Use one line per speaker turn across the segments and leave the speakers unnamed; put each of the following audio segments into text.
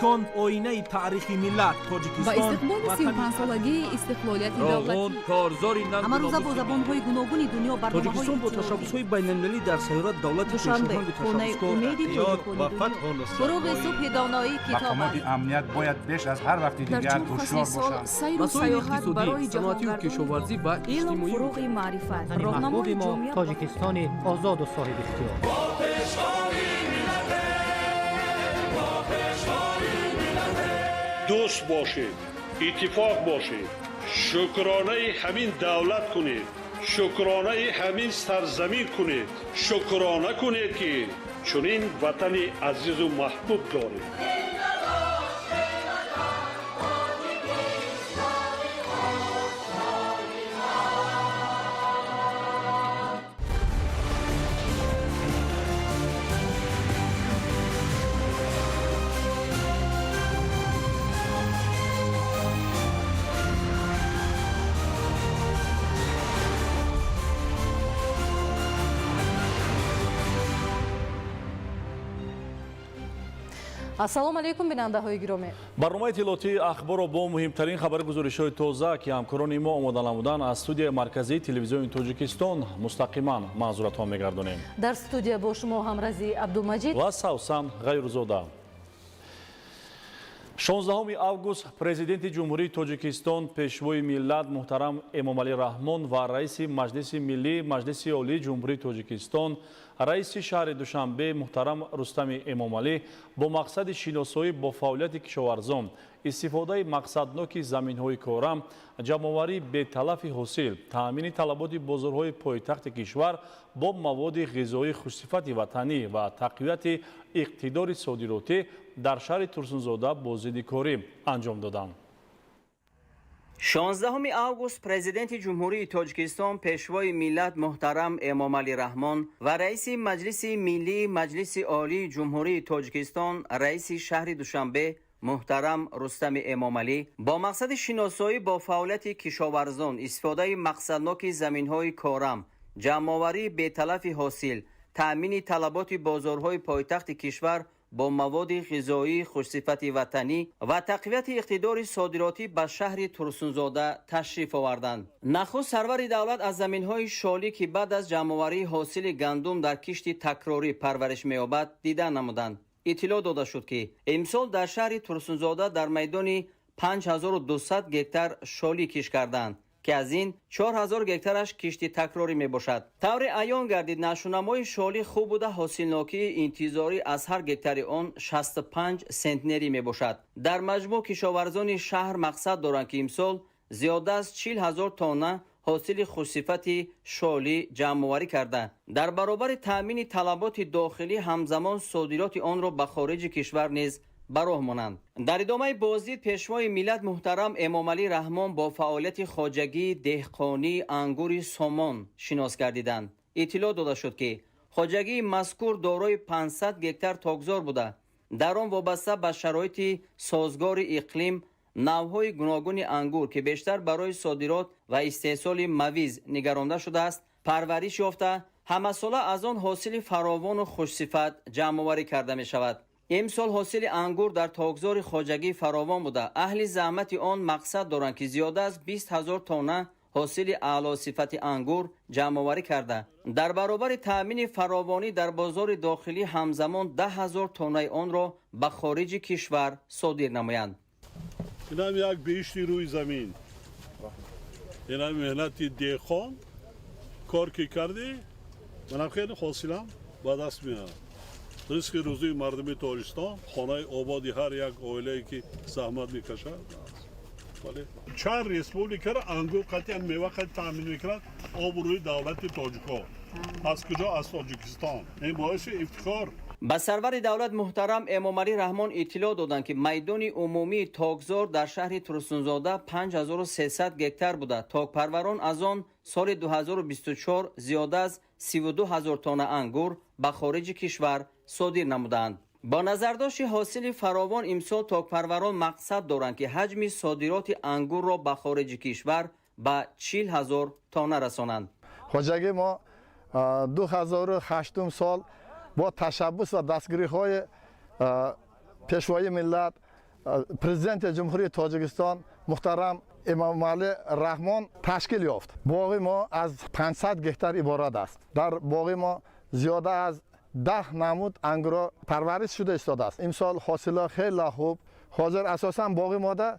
Тоҷикон оинаи таърихи миллат.
Ба
Тоҷикистон
истиқболи 35-солагии истиқлолияти
Роғун
давлатӣ
корзори
Ҳамарӯза бо забонҳои гуногуни дунё
Тоҷикистон бо
барномаҳои
ташаббусҳои байналмилалӣ дар сайёра давлати
Душанбе,
пешоҳангу
хонаи
ташаббускор.
умеди
Эҳтиёт
тоҷикони
ва
дунё.
фатҳу нусрат.
Фуруғи субҳи доноӣ китоб
Мақомоти
аст.
амният бояд беш аз ҳар вақти
Дар
дигар
чор фасли
ҳушёр
сол
бошанд.
сайру
Масоили
сайёҳат
иқтисодӣ,
барои
саноатию
ҷаҳонгардони
кишоварзӣ ва
Илм
иҷтимоӣ.
фуруғи маърифат,
Ватани
роҳнамои
маҳбуби мо
ҷомеа.
Тоҷикистони озоду соҳибихтиёр.
Дӯст бошед, иттифоқ бошед, шукронаи ҳамин давлат кунед, шукронаи ҳамин сарзамин кунед, шукрона кунед, ки чунин ватани азизу маҳбуб доред.
Ассалому алайкум, бинандаҳои гиромӣ.
Барномаи иттилоотии Ахборро бо муҳимтарин хабари гузоришҳои тоза, ки ҳамкорони мо омода намуданд, аз студияи марказии Телевизиони Тоҷикистон мустақиман манзуратон мегардонем.
Дар студия бо шумо Ҳамрази Абдумаҷид
ва Савсан Ғайрузода. 16 август Президенти Ҷумҳурии Тоҷикистон, Пешвои миллат муҳтарам Эмомалӣ Раҳмон ва раиси Маҷлиси Миллӣ Маҷлиси Олии Ҷумҳурии Тоҷикистон, раиси шаҳри Душанбе муҳтарам Рустами Эмомалӣ бо мақсади шиносоӣ бо фаъолияти кишоварзон, истифодаи мақсадноки заминҳои корам, ҷамъоварии беталафи ҳосил, таъмини талаботи бозорҳои пойтахти кишвар бо маводи ғизоии хушсифати ватанӣ ва тақвияти иқтидори содиротӣ дар шаҳри Турсунзода боздиди корӣ анҷом доданд.
16 август Президенти Ҷумҳурии Тоҷикистон, Пешвои миллат муҳтарам Эмомалӣ Раҳмон ва раиси Маҷлиси Миллии Маҷлиси Олии Ҷумҳурии Тоҷикистон, раиси шаҳри Душанбе муҳтарам Рустами Эмомалӣ бо мақсади шиносоӣ бо фаъолияти кишоварзон, истифодаи мақсадноки заминҳои корам, ҷамъоварии беталафи ҳосил, таъмини талаботи бозорҳои пойтахти кишвар бо маводи ғизоии хушсифати ватанӣ ва тақвияти иқтидори содиротӣ ба шаҳри Турсунзода ташриф оварданд. Нахуст сарвари давлат аз заминҳои шолӣ, ки баъд аз ҷамъоварии ҳосили гандум дар кишти такрорӣ парвариш меёбад, дида намуданд. Иттилоъ дода шуд, ки имсол дар шаҳри Турсунзода дар майдони 5200 гектар шолӣ кишт карданд, ки аз ин 4000 гектараш кишти такрорӣ мебошад. Тавре аён гардид, нашъунамои шолӣ хуб буда, ҳосилнокии интизорӣ аз ҳар гектари он 65 сентнерӣ мебошад. Дар маҷмӯъ кишоварзони шаҳр мақсад доранд, ки имсол зиёда аз 40 ҳазор тонна ҳосили хушсифати шолӣ ҷамъоварӣ карда, дар баробари таъмини талаботи дохилӣ ҳамзамон содироти онро ба хориҷи кишвар низ ба роҳ монанд. Дар идомаи боздид Пешвои миллат муҳтарам Эмомалӣ Раҳмон бо фаъолияти хоҷагии деҳқонии ангури Сомон шинос гардиданд. Иттилоъ дода шуд, ки хоҷагии мазкур дорои 500 гектар токзор буда, дар он вобаста ба шароити созгори иқлим навъҳои гуногуни ангур, ки бештар барои содирот ва истеҳсоли мавиз нигаронда шудааст, парвариш ёфта, ҳамасола аз он ҳосили фаровону хушсифат ҷамъоварӣ карда мешавад. Имсол ҳосили ангур дар токзори хоҷагӣ фаровон буда, аҳли заҳмати он мақсад доранд, ки зиёда аз 20 ҳазор тонна ҳосили аълосифати ангур ҷамъоварӣ карда, дар баробари таъмини фаровонӣ дар бозори дохилӣ ҳамзамон 10 ҳазор тоннаи онро ба хориҷи кишвар содир намоянд.
Инам як беҳишти рӯи замин, инам меҳнати деҳқон. Кор ки кардӣ, манам хеле ҳосилам ба даст меояд. Ризқи рӯзии мардуми Тоҷикистон, хонаи ободи ҳар як оилае, ки заҳмат мекашад. Бале, чанд республикаро ангур қатъиан, мева қатъи таъмин мекунад. Обрӯи давлати тоҷико аз куҷо? Аз Тоҷикистон. Ин боиси ифтихор.
Ба сарвари давлат муҳтарам Эмомалӣ Раҳмон иттилоъ доданд, ки майдони умумии токзор дар шаҳри Турсунзода 5300 гектар буда, токпарварон аз он соли 2024 зиёда аз 32 ҳазор тонна ангур ба хориҷи кишвар содир намуданд. Бо назардошти ҳосили фаровон имсол токпарварон мақсад доранд, ки ҳаҷми содироти ангурро ба хориҷи кишвар ба 40 ҳазор тонна расонанд.
Хоҷагии мо 2008 сол бо ташаббус ва дастгириҳои Пешвои миллат.
Президенти Ҷумҳурии Тоҷикистон муҳтарам Эмомалӣ Раҳмон ташкил ёфт. Боғи мо аз 500 гектар иборат аст. Дар боғи мо зиёда аз 10 намуд ангурҳо парвариш шуда истодааст. Имсол ҳосило хеле хуб. Ҳозир асосан боғи мода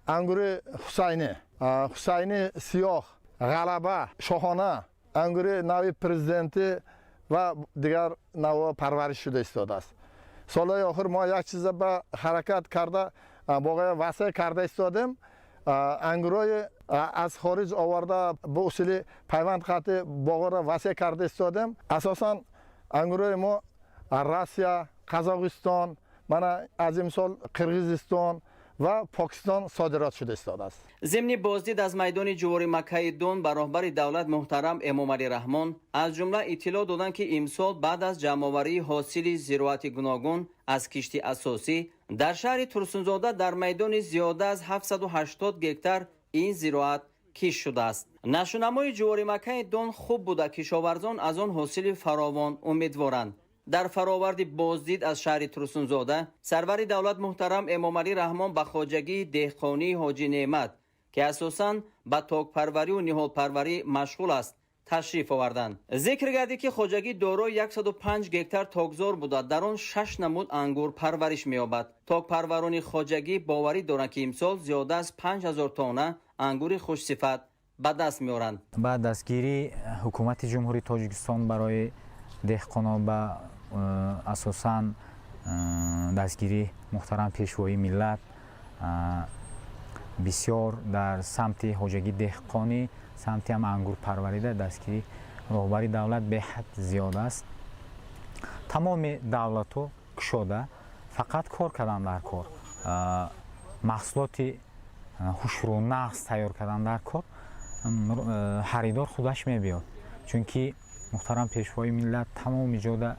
ангури Ҳусайнӣ, Ҳусайни сиёҳ, Ғалаба, Шоҳона, ангури нави президентӣ ва дигар навъҳо парвариш шуда истодааст. Солҳои охир мо як чиза ба ҳаракат карда, боғҳоя васеъ карда истодем. Ангурҳои аз хориҷ оварда, бо усули пайванд қатъи боғҳоро васеъ карда истодем. Асосан ангурҳои мо Россия, Қазоқистон, мана аз имсол Қирғизистон ва Покистон содирот шуда истодааст.
Зимни боздид аз майдони ҷуворимаккаи дон ба роҳбари давлат муҳтарам Эмомалӣ Раҳмон аз ҷумла иттилоъ доданд, ки имсол баъд аз ҷамъоварии ҳосили зироати гуногун аз кишти асосӣ дар шаҳри Турсунзода дар майдони зиёда аз 780 гектар ин зироат кишт шудааст. Нашунамои ҷуворимаккаи дон хуб буда, кишоварзон аз он ҳосили фаровон умедворанд. Дар фароварди боздид аз шаҳри Турсунзода сарвари давлат муҳтарам Эмомалӣ Раҳмон ба хоҷагии деҳқонии Ҳоҷӣ Неъмат, ки асосан ба токпарварию ниҳолпарварӣ машғул аст, ташриф оварданд. Зикр гардид, ки хоҷагӣ дорои 105 гектар токзор буда, дар он шаш намуд ангур парвариш меёбад. Токпарварони хоҷагӣ боварӣ доранд, ки имсол зиёда аз 5000 тонна ангури хушсифат ба даст меоранд.
Ба дастгирии Ҳукумати Ҷумҳурии Тоҷикистон барои деҳқонон, ба асосан дастгирии муҳтарам Пешвои миллат, бисёр дар самти хоҷагии деҳқонӣ, самти ҳам ангурпарварида дастгирии роҳбари давлат беҳад зиёд аст. Тамоми давлатҳо кушода, фақат кор кардан дар кор, маҳсулоти хушрӯ, нағз тайёр кардан дар кор, харидор худаш мебиёд, чунки муҳтарам Пешвои миллат тамоми ҷода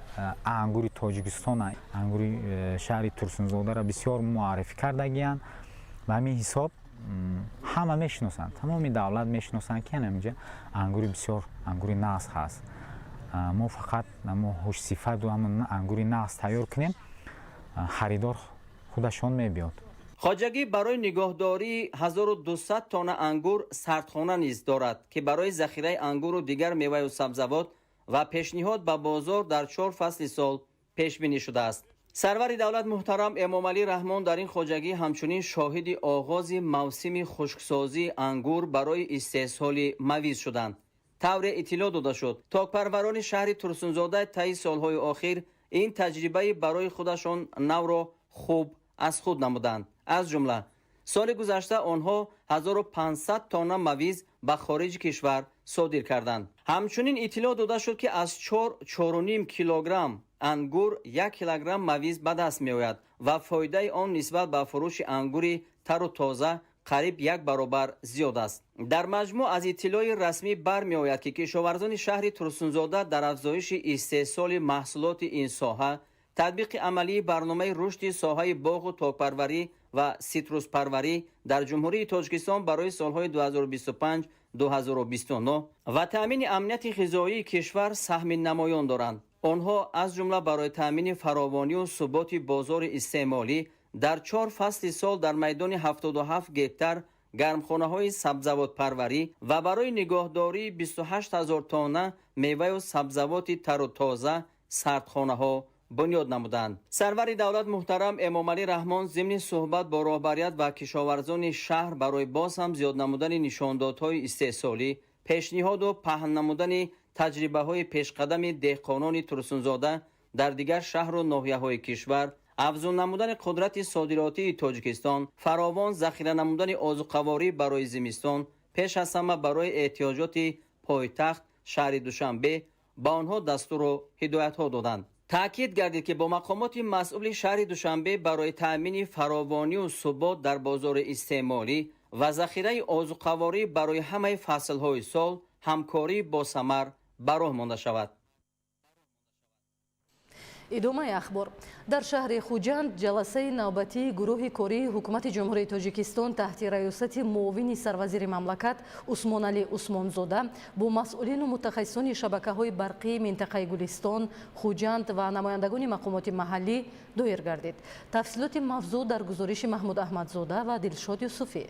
ангури Тоҷикистон, ангури шаҳри Турсунзодаро бисёр муаррифӣ кардагиянд. Ба ҳамин ҳисоб ҳама мешиносанд, тамоми давлат мешиносанд, ки ҳаминҷа ангури бисёр, ангури нағз ҳаст. Мо фақат мо хушсифату ҳамон ангури нағз тайёр кунем, харидор худашон мебиёд.
Хоҷагӣ барои нигоҳдории 1200 тонна ангур сардхона низ дорад, ки барои захираи ангуру дигар меваю сабзавот ва пешниҳод ба бозор дар чор фасли сол пешбинӣ шудааст. Сарвари давлат муҳтарам Эмомалӣ Раҳмон дар ин хоҷагӣ ҳамчунин шоҳиди оғози мавсими хушксозии ангур барои истеҳсоли мавиз шуданд. Тавре иттилоъ дода шуд, токпарварони шаҳри Турсунзода таи солҳои охир ин таҷрибаи барои худашон навро хуб аз худ намуданд. Аз ҷумла соли гузашта онҳо 1500 тонна мавиз ба хориҷи кишвар содир карданд. Ҳамчунин иттилоъ дода шуд, ки аз 4-4,5 килограмм ангур 1 килограмм мавиз ба даст меояд ва фоидаи он нисбат ба фурӯши ангури тару тоза қариб як баробар зиёд аст. Дар маҷмӯъ аз иттилои расмӣ бармеояд, ки кишоварзони шаҳри Турсунзода дар афзоиши истеҳсоли маҳсулоти ин соҳа, татбиқи амалии барномаи рушди соҳаи боғу токпарварӣ ва ситруспарварӣ дар Ҷумҳурии Тоҷикистон барои солҳои 2025-2029 ва таъмини амнияти ғизоии кишвар саҳми намоён доранд. Онҳо аз ҷумла барои таъмини фаровонию суботи бозори истеъмолӣ дар чор фасли сол дар майдони 77 гектар гармхонаҳои сабзавотпарварӣ ва барои нигоҳдории 28 ҳазор тонна меваю сабзавоти тару тоза сардхонаҳо бунёд намуданд. Сарвари давлат муҳтарам Эмомалӣ Раҳмон зимни суҳбат бо роҳбарият ва кишоварзони шаҳр барои боз ҳам зиёд намудани нишондодҳои истеҳсолӣ, пешниҳоду паҳн намудани таҷрибаҳои пешқадами деҳқонони Турсунзода дар дигар шаҳру ноҳияҳои кишвар, афзун намудани қудрати содиротии Тоҷикистон, фаровон захира намудани озуқаворӣ барои зимистон, пеш аз ҳама барои эҳтиёҷоти пойтахт шаҳри Душанбе, ба онҳо дастуру ҳидоятҳо доданд. Таъкид гардид, ки бо мақомоти масъули шаҳри Душанбе барои таъмини фаровонию субот дар бозори истеъмолӣ ва захираи озуқаворӣ барои ҳамаи фаслҳои сол ҳамкории босамар ба роҳ монда шавад.
Идомаи ахбор. Дар шаҳри Хуҷанд ҷаласаи навбатии гурӯҳи кории ҳукумати Ҷумҳурии Тоҷикистон таҳти раёсати муовини сарвазири мамлакат Усмоналӣ Усмонзода бо масъулину мутахассисони шабакаҳои барқии минтақаи Гулистон, Хуҷанд ва намояндагони мақомоти маҳаллӣ доир гардид. Тафсилоти мавзӯъ дар гузориши Маҳмуд Аҳмадзода ва Дилшод Юсуфӣ.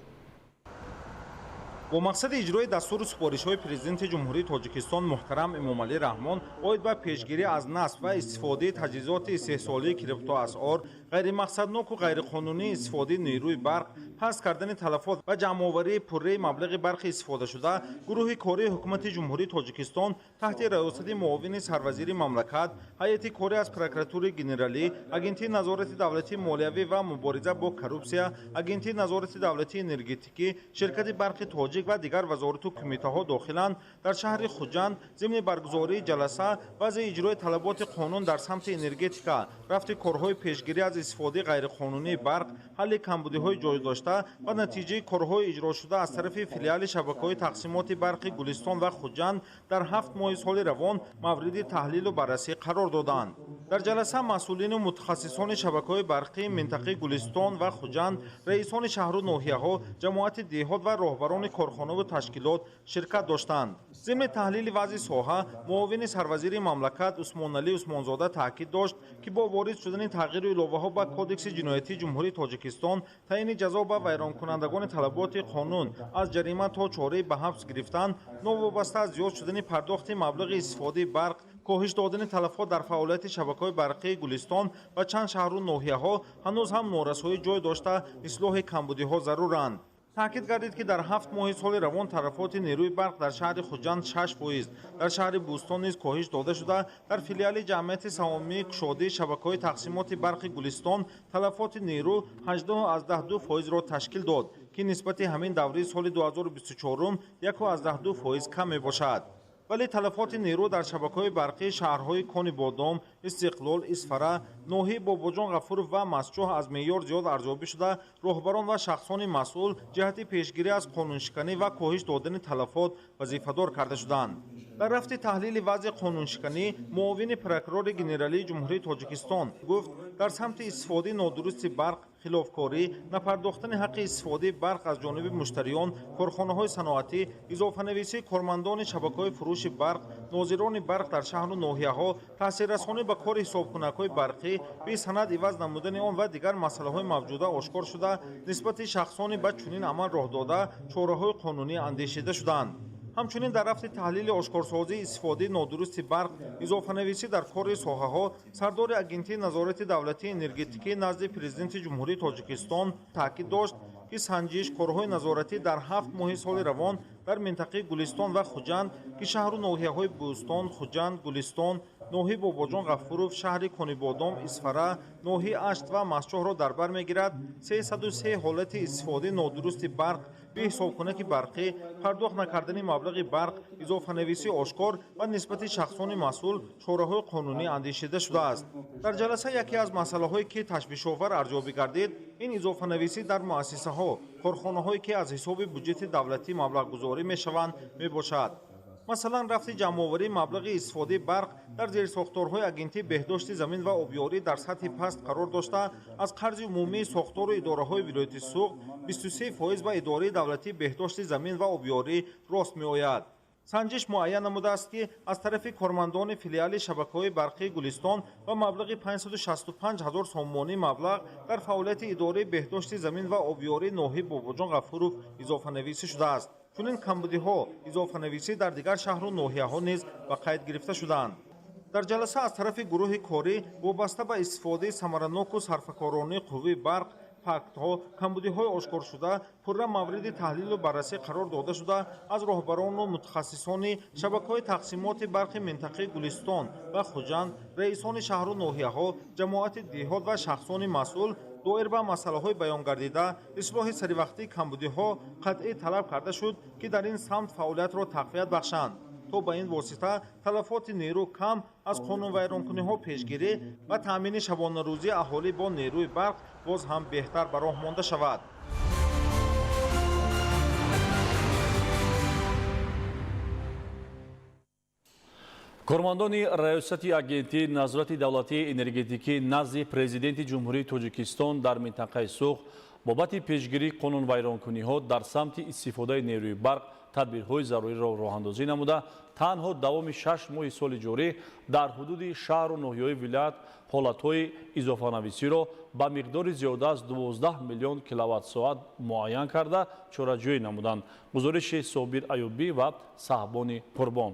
Бо мақсади иҷрои дастуру супоришҳои Президенти Ҷумҳурии Тоҷикистон муҳтарам Эмомалӣ Раҳмон оид ба пешгирӣ аз насб ва истифодаи таҷҳизоти истеҳсолии криптоасъор, ғайримақсадноку ғайриқонунии истифодаи нерӯи барқ, паст кардани талафот ва ҷамъоварии пурраи маблағи барқи истифодашуда, гурӯҳи кории Ҳукумати Ҷумҳурии Тоҷикистон таҳти раёсати муовини сарвазири мамлакат, ҳайати корӣ аз Прокуратураи генералӣ, Агентии назорати давлатии молиявӣ ва мубориза бо коррупсия, Агентии назорати давлатии энергетикӣ, ширкати барқи Тоҷик ва дигар вазорату кумитаҳо дохиланд, дар шаҳри Хуҷанд зимни баргузории ҷаласа вазъи иҷрои талаботи қонун дар самти энергетика, рафти корҳои пешгирӣ аз истифодаи ғайриқонунии барқ, ҳалли камбудиҳои ҷойдошта ва натиҷаи корҳои иҷрошуда аз тарафи филиали шабакаҳои тақсимоти барқи Гулистон ва Хуҷанд дар 7 моҳи соли равон мавриди таҳлилу баррасӣ қарор доданд. Дар ҷаласа масъулину мутахассисони шабакаҳои барқии минтақаи Гулистон ва Хуҷанд, раисони шаҳру ноҳияҳо, ҷамоати деҳот ва роҳбарони корхонаву ташкилот ширкат доштанд. Зимни таҳлили вазъи соҳа муовини сарвазири мамлакат Усмоналӣ Усмонзода таъкид дошт, ки бо ворид шудани тағйиру иловаҳо ба Кодекси ҷиноятии Ҷумҳурии Тоҷикистон таъини ҷазо ба вайронкунандагони талаботи қонун аз ҷарима то чораи ба ҳабс гирифтан, новобаста аз зиёд шудани пардохти маблағи истифодаи барқ, коҳиш додани талафот дар фаъолияти шабакаҳои барқии Гулистон ва чанд шаҳру ноҳияҳо ҳанӯз ҳам норасоӣ ҷой дошта, ислоҳи камбудиҳо заруранд. Таъкид гардид, ки дар 7 моҳи соли равон талафоти нерӯи барқ дар шаҳри Хуҷанд 6%, дар шаҳри Бӯстон низ коҳиш дода шуда, дар филиали ҷамъияти саҳомии кушодаи шабакаҳои тақсимоти барқи Гулистон талафоти нерӯ 18,2%-ро ташкил дод, ки нисбати ҳамин давраи соли 2024 1,2% кам мебошад. Вале талафоти нерӯ дар шабакаҳои барқии шаҳрҳои Конибодом, Истиқлол, Исфара, ноҳияи Бобоҷон Ғафуров ва Мастчоҳ аз меъёр зиёд арзёбӣ шуда, роҳбарон ва шахсони масъул ҷиҳати пешгирӣ аз қонуншиканӣ ва коҳиш додани талафот вазифадор карда шуданд. Дар рафти таҳлили вазъи қонуншиканӣ муовини прокурори генералии Ҷумҳурии Тоҷикистон гуфт, дар самти истифодаи нодурусти барқ, хилофкорӣ, напардохтани ҳаққи истифодаи барқ аз ҷониби муштариён, корхонаҳои саноатӣ, изофанависии кормандони шабакаҳои фурӯши барқ, нозирони барқ дар шаҳру ноҳияҳо, таъсиррасонӣ ба кори ҳисобкунакҳои барқӣ, бесанад иваз намудани он ва дигар масъалаҳои мавҷуда ошкор шуда, нисбати шахсони ба чунин амал роҳ дода чораҳои қонунӣ андешида шуданд. Ҳамчунин дар рафти таҳлили ошкорсозии истифодаи нодурусти барқ, изофанависӣ дар кори соҳаҳо, сардори Агентии назорати давлатии энергетикӣ назди Президенти Ҷумҳурии Тоҷикистон таъкид дошт, ки санҷиш корҳои назоратӣ дар 7 моҳи соли равон дар минтақаи Гулистон ва Хуҷанд, ки шаҳру ноҳияҳои Бӯстон, Хуҷанд, Гулистон, ноҳияи Бобоҷон Ғафуров, шаҳри Конибодом, Исфара, ноҳияи Ашт ва Мастчоҳро дар бар мегирад, 303 ҳолати истифодаи нодурусти барқ, беҳисобкунаки барқӣ, пардохт накардани маблағи барқ, изофанависии ошкор ва нисбати шахсони масъул чораҳои қонунӣ андешида шудааст. Дар ҷаласа яке аз масъалаҳое, ки ташвишовар арзёбӣ гардид, ин изофанависӣ дар муассисаҳо, корхонаҳое, ки аз ҳисоби буҷети давлатӣ маблағгузорӣ мешаванд, мебошад. Масалан, рафти ҷамъоварии маблағи истифодаи барқ дар зерсохторҳои Агентии беҳдошти замин ва обёрӣ дар сатҳи паст қарор дошта, аз қарзи умумии сохтору идораҳои вилояти Суғд 23% ба идораи давлатии беҳдошти замин ва обёрӣ рост меояд. Санҷиш муайян намудааст, ки аз тарафи кормандони филиали шабакаҳои барқии Гулистон ба маблағи 565 ҳазор сомонӣ маблағ дар фаъолияти идораи беҳдошти замин ва обёрии ноҳияи Бобоҷон Ғафуров изофанависӣ шудааст. Чунин камбудиҳо изофанависӣ дар дигар шаҳру ноҳияҳо низ ба қайд гирифта шуданд. Дар ҷаласа аз тарафи гурӯҳи корӣ вобаста ба истифодаи самараноку сарфакоронаи қувваи барқ, фактҳо, камбудиҳои ошкоршуда пурра мавриди таҳлилу баррасӣ қарор дода шуда, аз роҳбарону мутахассисони шабакаҳои тақсимоти барқи минтақаи Гулистон ва Хуҷанд, раисони шаҳру ноҳияҳо, ҷамоати деҳот ва шахсони масъул доир ба масъалаҳои баёнгардида ислоҳи саривақтии камбудиҳо қатъӣ талаб карда шуд, ки дар ин самт фаъолиятро тақвият бахшанд, то ба ин восита талафоти нерӯ кам, аз қонунвайронкуниҳо пешгирӣ ва таъмини шабонарӯзии аҳолӣ бо нерӯи барқ боз ҳам беҳтар ба роҳ монда шавад.
Кормандони Раёсати Агентии назорати давлатии энергетикӣ назди Президенти Ҷумҳурии Тоҷикистон дар минтақаи Суғд бобати пешгирии қонунвайронкуниҳо дар самти истифодаи нерӯи барқ тадбирҳои заруриро роҳандозӣ намуда, танҳо давоми 6 моҳи соли ҷорӣ дар ҳудуди шаҳру ноҳияҳои вилоят ҳолатҳои изофанависиро ба миқдори зиёда аз 12 миллион киловатт-соат муайян карда чораҷӯӣ намуданд. Гузориши Собир Аюбӣ ва Саҳбони Қурбон.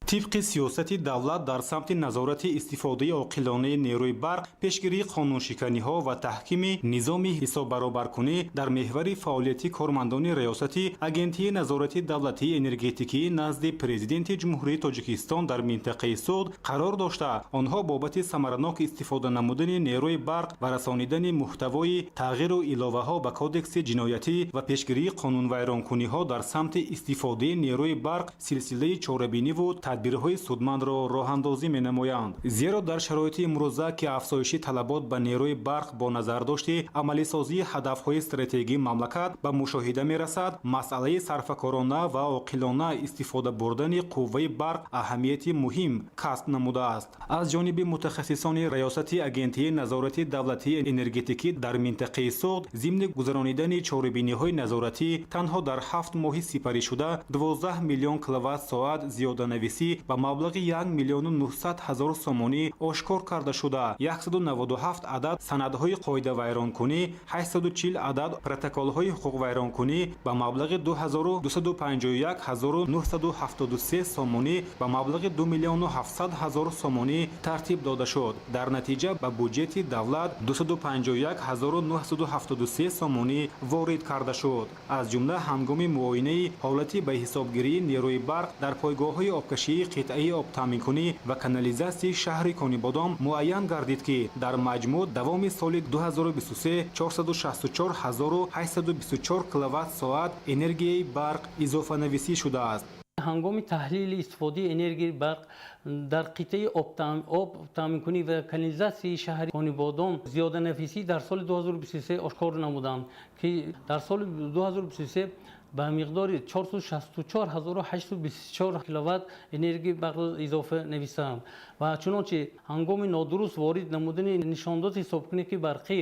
Тибқи сиёсати давлат дар самти назорати истифодаи оқилонаи нерӯи барқ, пешгирии қонуншиканиҳо ва таҳкими низоми ҳисоббаробаркунӣ дар меҳвари фаъолияти кормандони Раёсати Агентии назорати давлатии энергетикӣ назди Президенти Ҷумҳурии Тоҷикистон дар минтақаи Суғд қарор дошта, онҳо бобати самаранок истифода намудани нерӯи барқ ва расонидани муҳтавои тағйиру иловаҳо ба Кодекси ҷиноятӣ ва пешгирии қонунвайронкуниҳо дар самти истифодаи нерӯи барқ силсилаи чорабиниву тадбирҳои судмандро роҳандозӣ менамоянд. Зеро дар шароити имрӯза, ки афзоиши талабот ба нерӯи барқ бо назардошти амалисозии ҳадафҳои стратегии мамлакат ба мушоҳида мерасад, масъалаи сарфакорона ва оқилона истифода бурдани қувваи барқ аҳамияти муҳим касб намудааст. Аз ҷониби мутахассисони Раёсати Агентии назорати давлатии энергетикӣ дар минтақаи Суғд зимни гузаронидани чорабиниҳои назоратӣ танҳо дар 7 моҳи сипаришуда 12 миллион киловатт-соат зиёданависӣ ба маблағи 1 миллиону 900 ҳазор сомонӣ ошкор карда шуда, 197 адад санадҳои қоидавайронкунӣ, 840 адад протоколҳои ҳуқуқвайронкунӣ ба маблағи 2251 ҳазору 973 сомонӣ ба маблағи 2 миллиону 700 ҳазор сомонӣ тартиб дода шуд. Дар натиҷа ба буҷети давлат 251 ҳазору 973 сомонӣ ворид карда шуд. Аз ҷумла ҳангоми муоинаи ҳолати ба ҳисобгирии нерӯи барқ дар пойгоҳҳои обкашии қитъаи обтаъминкунӣ ва канализатсияи шаҳри Конибодом муайян гардид, ки дар маҷмӯъ давоми соли 2023 464 ҳазору 824 киловатт-соат энергияи барқ изофанависӣ шудааст.
Ҳангоми таҳлили истифодаи энергияи барқ дар қитъаи обтаъминкунӣ ва канализатсияи шаҳри Конибодом зиёданависӣ дар соли 2023 ошкор намуданд, ки дар соли 2023 ба миқдори 464 824 киловатт энергияи барқро изофа нависанд ва чунончи ҳангоми нодуруст ворид намудани нишондоди ҳисобкунии барқӣ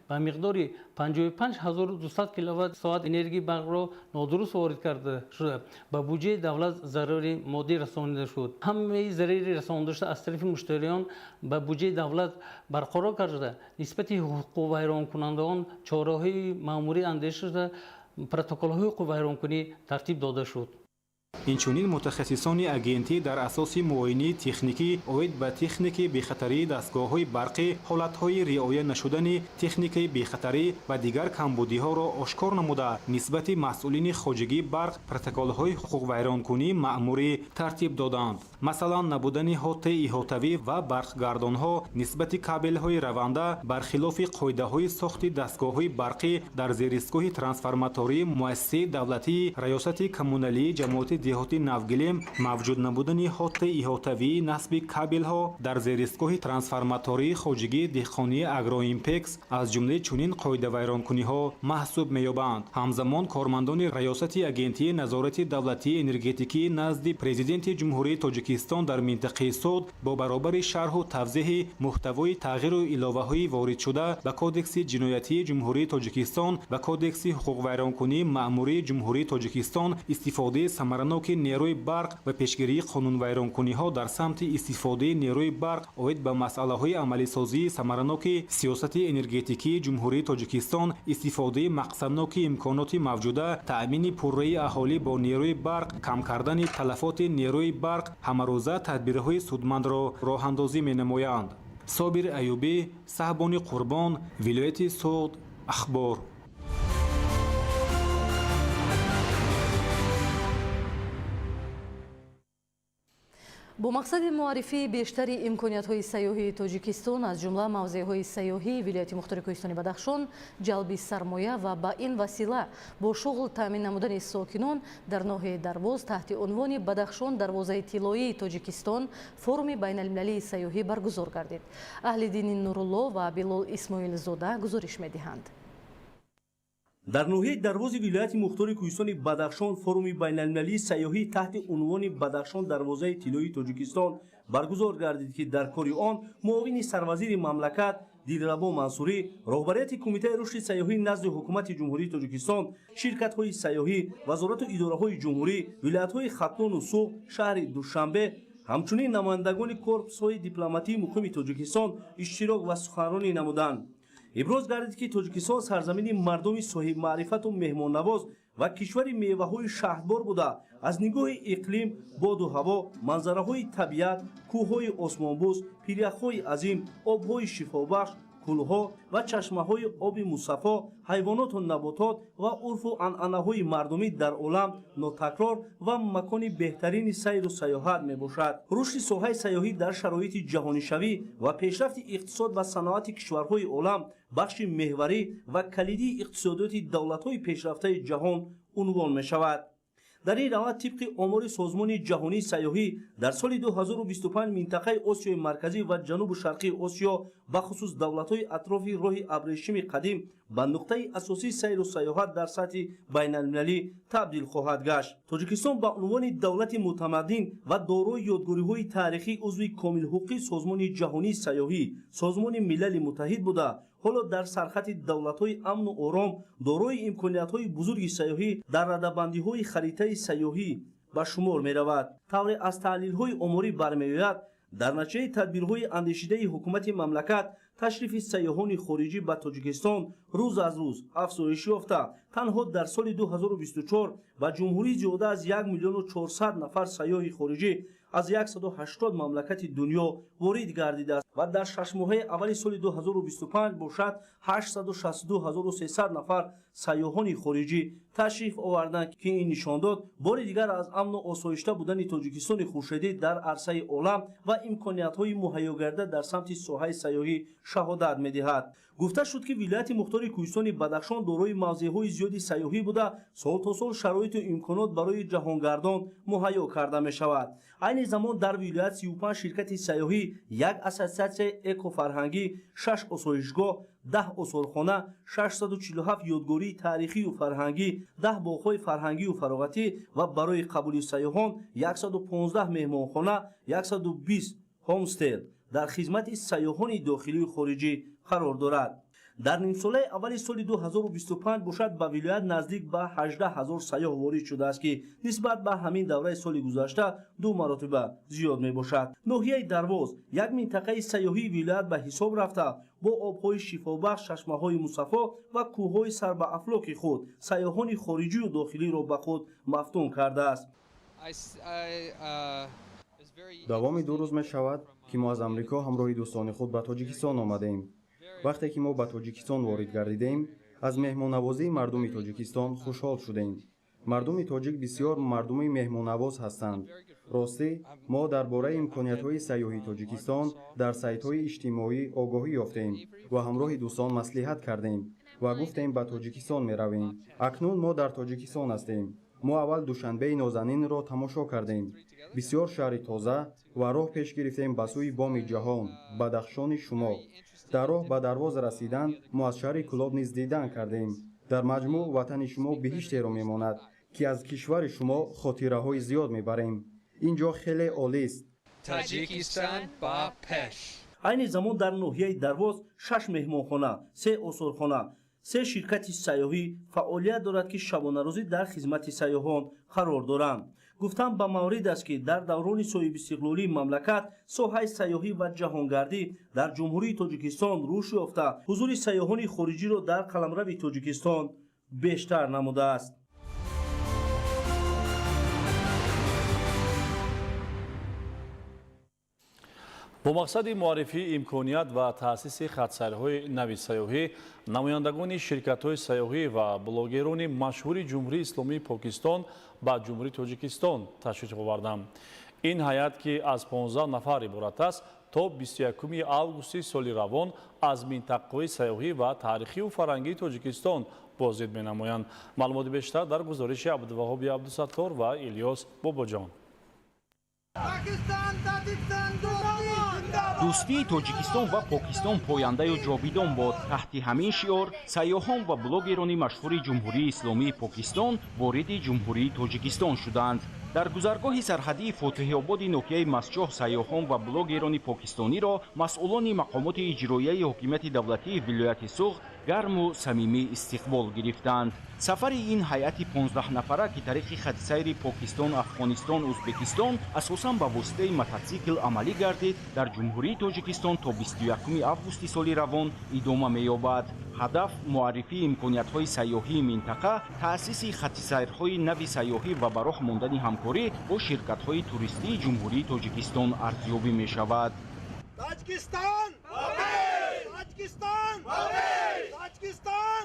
ба миқдори 55 200 киловатт соат энергияи барқро нодуруст ворид карда шуда, ба буҷаи давлат зарари моддӣ расонида шуд. Ҳамаи зарари расонида шуда аз тарафи муштариён ба буҷаи давлат барқарор карда шуда, нисбати ҳуқуқвайронкунандагон чораҳои маъмурӣ андеша шуда, протоколҳои ҳуқуқвайронкунӣ тартиб дода шуд.
Инчунин мутахассисони агентӣ дар асоси муоинаи техникӣ оид ба техникаи бехатарии дастгоҳҳои барқӣ, ҳолатҳои риоя нашудани техникаи бехатарӣ ва дигар камбудиҳоро ошкор намуда, нисбати масъулини хоҷагии барқ протоколҳои ҳуқуқвайронкунии маъмурӣ тартиб доданд. Масалан, набудани ҳотаи иҳотавӣ ва барқгардонҳо нисбати кабелҳои раванда бархилофи қоидаҳои сохти дастгоҳҳои барқӣ дар зеристгоҳи трансформатории муассисаи давлатии Раёсати коммуналии ҷамоати деҳоти Навгилем, мавҷуд набудани ҳотаи иҳотавии насби кабелҳо дар зеристгоҳи трансформатории хоҷагии деҳқонии Агроимпекс аз ҷумлаи чунин қоидавайронкуниҳо маҳсуб меёбанд. Ҳамзамон кормандони Раёсати Агентии назорати давлатии энергетикӣ назди Президенти Ҷумҳурии Тоҷикистон дар минтақаи Суғд бо баробари шарҳу тавзеҳи муҳтавои тағйиру иловаҳои воридшуда ба Кодекси ҷиноятии Ҷумҳурии Тоҷикистон ва Кодекси ҳуқуқвайронкунии маъмурии Ҷумҳурии Тоҷикистон, истифодаи самараноки нерӯи барқ ва пешгирии қонунвайронкуниҳо дар самти истифодаи нерӯи барқ оид ба масъалаҳои амалисозии самараноки сиёсати энергетикии Ҷумҳурии Тоҷикистон, истифодаи мақсадноки имконоти мавҷуда, таъмини пурраи аҳолӣ бо нерӯи барқ, кам кардани талафоти нерӯи барқ ҳамарӯза тадбирҳои судмандро роҳандозӣ менамоянд. Собир Аюбӣ, Саҳбони Қурбон, вилояти Суғд, Ахбор.
Бо мақсади муаррифии бештари имкониятҳои сайёҳии Тоҷикистон, аз ҷумла мавзеъҳои сайёҳии вилояти мухтори Кӯҳистони Бадахшон, ҷалби сармоя ва ба ин васила бо шуғл таъмин намудани сокинон дар ноҳияи Дарвоз таҳти унвони Бадахшон дарвозаи тиллоии Тоҷикистон форуми байналмилалии сайёҳӣ баргузор гардид. Аҳлиддини Нурулло ва Билол Исмоилзода гузориш медиҳанд.
Дар ноҳияи Дарвози вилояти мухтори Кӯҳистони Бадахшон форуми байналмилалии сайёҳӣ таҳти унвони Бадахшон дарвозаи тиллоии Тоҷикистон баргузор гардид, ки дар кори он муовини сарвазири мамлакат Дилрабо Мансурӣ, роҳбарияти Кумитаи рушди сайёҳӣ назди Ҳукумати Ҷумҳурии Тоҷикистон, ширкатҳои сайёҳӣ, вазорату идораҳои ҷумҳурӣ, вилоятҳои Хатлону Суғд, шаҳри Душанбе, ҳамчунин намояндагони корпусҳои дипломатии муқими Тоҷикистон иштирок ва суханронӣ намуданд. Иброз гардид, ки Тоҷикистон сарзамини мардуми соҳибмаърифату меҳмоннавоз ва кишвари меваҳои шаҳдбор буда, аз нигоҳи иқлим, боду ҳаво, манзараҳои табиат, кӯҳҳои осмонбӯс, пиряхҳои азим, обҳои шифобахш, кӯлҳо ва чашмаҳои оби мусаффо, ҳайвоноту наботот ва урфу анъанаҳои мардумӣ дар олам нотакрор ва макони беҳтарини сайру сайёҳат мебошад. Рушди соҳаи сайёҳӣ дар шароити ҷаҳонишавӣ ва пешрафти иқтисод ва саноати кишварҳои олам бахши меҳварӣ ва калидии иқтисодиёти давлатҳои пешрафтаи ҷаҳон унвон мешавад. Дар ин раванд тибқи омори Созмони ҷаҳонии сайёҳӣ дар соли 2025 минтақаи Осиёи Марказӣ ва Ҷанубу Шарқии Осиё, бахусус давлатҳои атрофи роҳи абрешими қадим, ба нуқтаи асосии сайру сайёҳат дар сатҳи байналмилалӣ табдил хоҳад гашт. Тоҷикистон ба унвони давлати мутамаддин ва дорои ёдгориҳои таърихӣ узви комилҳуқуқии Созмони ҷаҳонии сайёҳӣ, Созмони Милали Муттаҳид буда, ҳоло дар сархати давлатҳои амну ором дорои имкониятҳои бузурги сайёҳӣ дар радабандиҳои харитаи сайёҳӣ ба шумор меравад. Тавре аз таҳлилҳои оморӣ бармеояд, дар натиҷаи тадбирҳои андешидаи ҳукумати мамлакат ташрифи сайёҳони хориҷӣ ба Тоҷикистон рӯз аз рӯз афзоиш ёфта, танҳо дар соли 2024 ба ҷумҳурӣ зиёда аз 1 400 000 нафар сайёҳи хориҷӣ аз 180 мамлакати дунё ворид гардидааст ва дар шашмоҳаи аввали соли 2025 бошад 862 300 нафар сайёҳони хориҷӣ ташриф оварданд, ки ин нишондод бори дигар аз амну осоишта будани Тоҷикистони хуршедӣ дар арсаи олам ва имкониятҳои муҳайёгарда дар самти соҳаи сайёҳӣ шаҳодат медиҳад. Гуфта шуд, ки вилояти мухтори Кӯҳистони Бадахшон дорои мавзеъҳои зиёди сайёҳӣ буда, сол то сол шароиту имконот барои ҷаҳонгардон муҳайё карда мешавад. Айни замон дар вилоят 35 ширкати сайёҳӣ, як ассотсиатсияи экофарҳангӣ, 6 осоишгоҳ, 10 осорхона, 647 ёдгории таърихию фарҳангӣ, 10 боғҳои фарҳангию фароғатӣ ва барои қабули сайёҳон 115 меҳмонхона, 120 ҳомстел дар хизмати сайёҳони дохилию хориҷӣ қарор дорад. Дар нимсолаи аввали соли 2025 бошад ба вилоят наздик ба 18 000 сайёҳ ворид шудааст, ки нисбат ба ҳамин давраи соли гузашта 2 маротиба зиёд мебошад. Ноҳияи Дарвоз як минтақаи сайёҳии вилоят ба ҳисоб рафта, бо обҳои шифобахш, чашмаҳои мусаффо ва кӯҳҳои сарбаафлоки худ сайёҳони хориҷию дохилиро ба худ мафтун кардааст.
Давоми 2 рӯз мешавад, ки мо аз Амрико ҳамроҳи дӯстони худ ба Тоҷикистон омадем. Вақте ки мо ба Тоҷикистон ворид гардидем, аз меҳмоннавозии мардуми Тоҷикистон хушҳол шудем. Мардуми тоҷик бисёр мардуми меҳмоннавоз ҳастанд. Ростӣ, мо дар бораи имкониятҳои сайёҳии Тоҷикистон дар сайтҳои иҷтимоӣ огоҳӣ ёфтем ва ҳамроҳи дӯстон маслиҳат кардем ва гуфтем ба Тоҷикистон меравем. Акнун мо дар Тоҷикистон ҳастем. Мо аввал Душанбеи нозанинро тамошо кардем. Бисёр шаҳри тоза ва роҳ пеш гирифтем ба сӯи боми ҷаҳон, Бадахшони шумо. Дар роҳ ба Дарвоз расидан мо аз шаҳри Кӯлоб низ дидан кардем. Дар маҷмӯъ ватани шумо биҳиштеро мемонад, ки аз кишвари шумо хотираҳои зиёд мебарем. Ин ҷо хеле олист.
Тоҷикистон ба пеш.
Айни замон дар ноҳияи Дарвоз 6 меҳмонхона, 3 осорхона, 3 ширкати сайёҳӣ фаъолият дорад, ки шабонарӯзӣ дар хизмати сайёҳон қарор доранд. Гуфтан ба маврид аст, ки дар даврони соҳибистиқлолии мамлакат соҳаи сайёҳӣ ва ҷаҳонгардӣ дар Ҷумҳурии Тоҷикистон рушд ёфта, ҳузури сайёҳони хориҷиро дар қаламрави Тоҷикистон бештар намудааст.
Бо мақсади муаррифии имконият ва таъсиси хатсайрҳои нави сайёҳӣ, намояндагони ширкатҳои сайёҳӣ ва блогерони машҳури Ҷумҳурии Исломии Покистон ба Ҷумҳурии Тоҷикистон ташриф оварданд. Ин ҳайат, ки аз 15 нафар иборат аст, то 21 августи соли равон аз минтақаҳои сайёҳӣ ва таърихию фарҳангии Тоҷикистон боздид менамоянд. Маълумоти бештар дар гузориши Абдуваҳоби Абдусаттор ва Илёс Бобоҷон.
Дӯстии Тоҷикистон ва Покистон пояндаю ҷовидон бод. Таҳти ҳамин шиор сайёҳон ва блогерони машҳури Ҷумҳурии Исломии Покистон вориди Ҷумҳурии Тоҷикистон шуданд. Дар гузаргоҳи сарҳадии Фотиҳободи ноҳияи Мастчоҳ сайёҳон ва блогерони покистониро масъулони мақомоти иҷроияи ҳокимияти давлатии вилояти Суғд гарму самимӣ истиқбол гирифтанд. Сафари ин ҳайати 15 нафара, ки тариқи хатисайри Покистон, Афғонистон, Ӯзбекистон асосан ба воситаи мототсикл амалӣ гардид, дар Ҷумҳурии Тоҷикистон то 21 августи соли равон идома меёбад. Ҳадаф муаррифии имкониятҳои сайёҳии минтақа, таъсиси хатисайрҳои нави сайёҳӣ ва ба роҳ мондани ҳамкорӣ бо ширкатҳои туристии Ҷумҳурии Тоҷикистон арзёбӣ мешавад.
Тоҷикистон! Тоҷикистон! Тоҷикистон!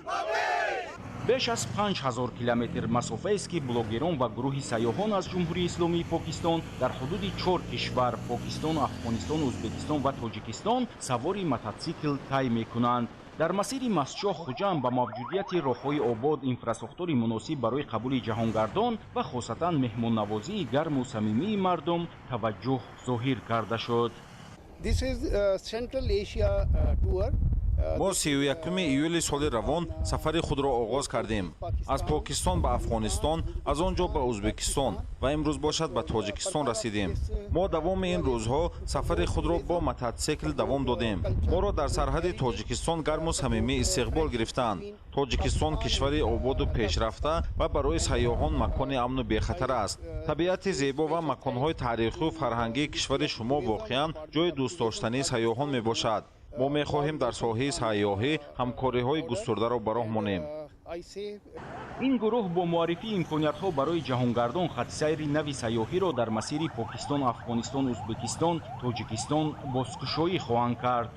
Беш аз 5000 километр масофаест, ки блогерон ва гурӯҳи сайёҳон аз Ҷумҳурии Исломии Покистон дар ҳудуди чор кишвар — Покистон, Афғонистон, Ӯзбекистон ва Тоҷикистон — савори мототсикл тай мекунанд. Дар масири Мастчоҳ Хуҷанд ба мавҷудияти роҳҳои обод, инфрасохтори муносиб барои қабули ҷаҳонгардон ва хосатан меҳмоннавозии гарму самимии мардум таваҷҷӯҳ зоҳир карда шуд.
This is Central Asia tour.
Мо 31 июли соли равон сафари худро оғоз кардем. Аз Покистон ба Афғонистон, аз он ҷо ба Ӯзбекистон ва имрӯз бошад ба Тоҷикистон расидем. Мо давоми ин рӯзҳо сафари худро бо мототсикл давом додем. Моро дар сарҳади Тоҷикистон гарму самимӣ истиқбол гирифтанд. Тоҷикистон кишвари ободу пешрафта ва барои сайёҳон макони амну бехатар аст. Табиати зебо ва маконҳои таърихию фарҳангии кишвари шумо воқеан ҷои дӯстдоштании сайёҳон мебошад. Мо мехоҳем дар соҳаи сайёҳӣ ҳамкориҳои густурдаро ба роҳ монем.
Ин гурӯҳ бо муаррифии имкониятҳо барои ҷаҳонгардон хатисайри нави сайёҳиро дар масири Покистон, Афғонистон, Ӯзбекистон, Тоҷикистон бозкушоӣ хоҳанд кард.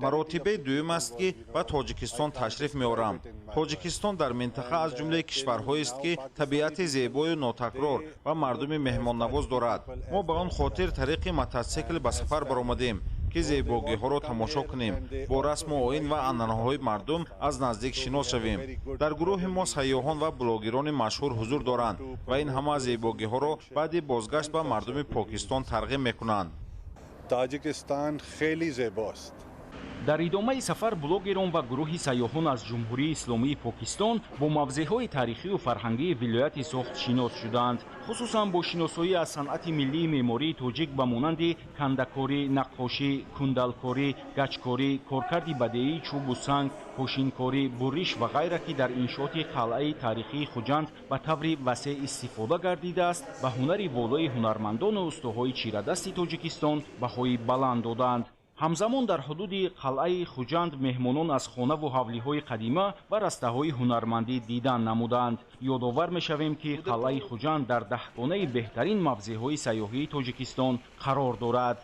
Маротибаи дуюм аст, ки ба Тоҷикистон ташриф меорам. Тоҷикистон дар минтақа аз ҷумлаи кишварҳоест, ки табиати зебою нотакрор ва мардуми меҳмоннавоз дорад. Мо ба он хотир тариқи мототсикл ба сафар баромадем, ки зебогиҳоро тамошо кунем, бо расму оин ва анъанаҳои мардум аз наздик шинос шавем. Дар гурӯҳи мо сайёҳон ва блогерони машҳур ҳузур доранд ва ин ҳама зебогиҳоро баъди бозгашт ба мардуми Покистон тарғиб мекунанд.
Тоҷикистон хеле зебост.
Дар идомаи сафар блогерон ва гурӯҳи сайёҳон аз Ҷумҳурии Исломии Покистон бо мавзеъҳои таърихию фарҳангии вилояти Суғд шинос шуданд. Хусусан бо шиносоӣ аз санъати миллии меъмории тоҷик ба монанди кандакорӣ, наққошӣ, кундалкорӣ, гачкорӣ, коркарди бадеии чӯбу санг, кошинкорӣ, буриш ва ғайра, ки дар иншооти қалъаи таърихии Хуҷанд ба таври васеъ истифода гардидааст, ба ҳунари волои ҳунармандону устоҳои чирадасти Тоҷикистон баҳои баланд доданд. Ҳамзамон дар ҳудуди қалъаи Хуҷанд меҳмонон аз хонаву ҳавлиҳои қадима ва растаҳои ҳунармандӣ дидан намуданд. Ёдовар мешавем, ки қалъаи Хуҷанд дар даҳгонаи беҳтарин мавзеъҳои сайёҳии Тоҷикистон қарор дорад.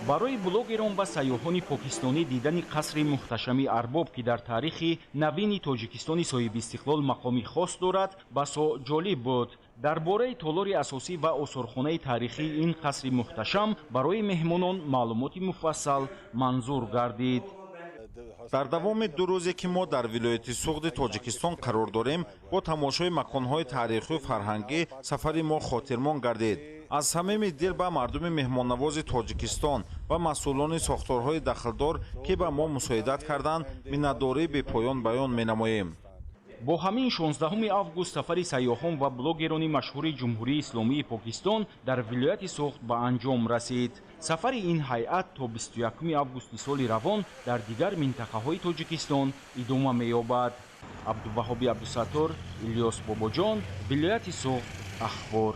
Барои блогерон ва сайёҳони покистонӣ дидани қасри муҳташами Арбоб, ки дар таърихи навини Тоҷикистони соҳибистиқлол мақоми хос дорад, басо ҷолиб буд. Дар бораи толори асосӣ ва осорхонаи таърихии ин қасри муҳташам барои меҳмонон маълумоти муфассал манзур гардид.
Дар давоми 2 рӯзе, ки мо дар вилояти Суғди Тоҷикистон қарор дорем, бо тамошои маконҳои таърихию фарҳангӣ сафари мо хотирмон гардид. Аз самими дил ба мардуми меҳмоннавози Тоҷикистон ва масъулони сохторҳои дахлдор, ки ба мо мусоидат карданд, миннатдории бепоён баён менамоем.
Бо ҳамин 16 август сафари сайёҳон ва блогерони машҳури Ҷумҳурии Исломии Покистон дар вилояти Суғд ба анҷом расид. Сафари ин ҳайат то 21 августи соли равон дар дигар минтақаҳои Тоҷикистон идома меёбад. Абдуваҳоби Абдусаттор, Илёс Бобоҷон, вилояти Суғд, Ахбор.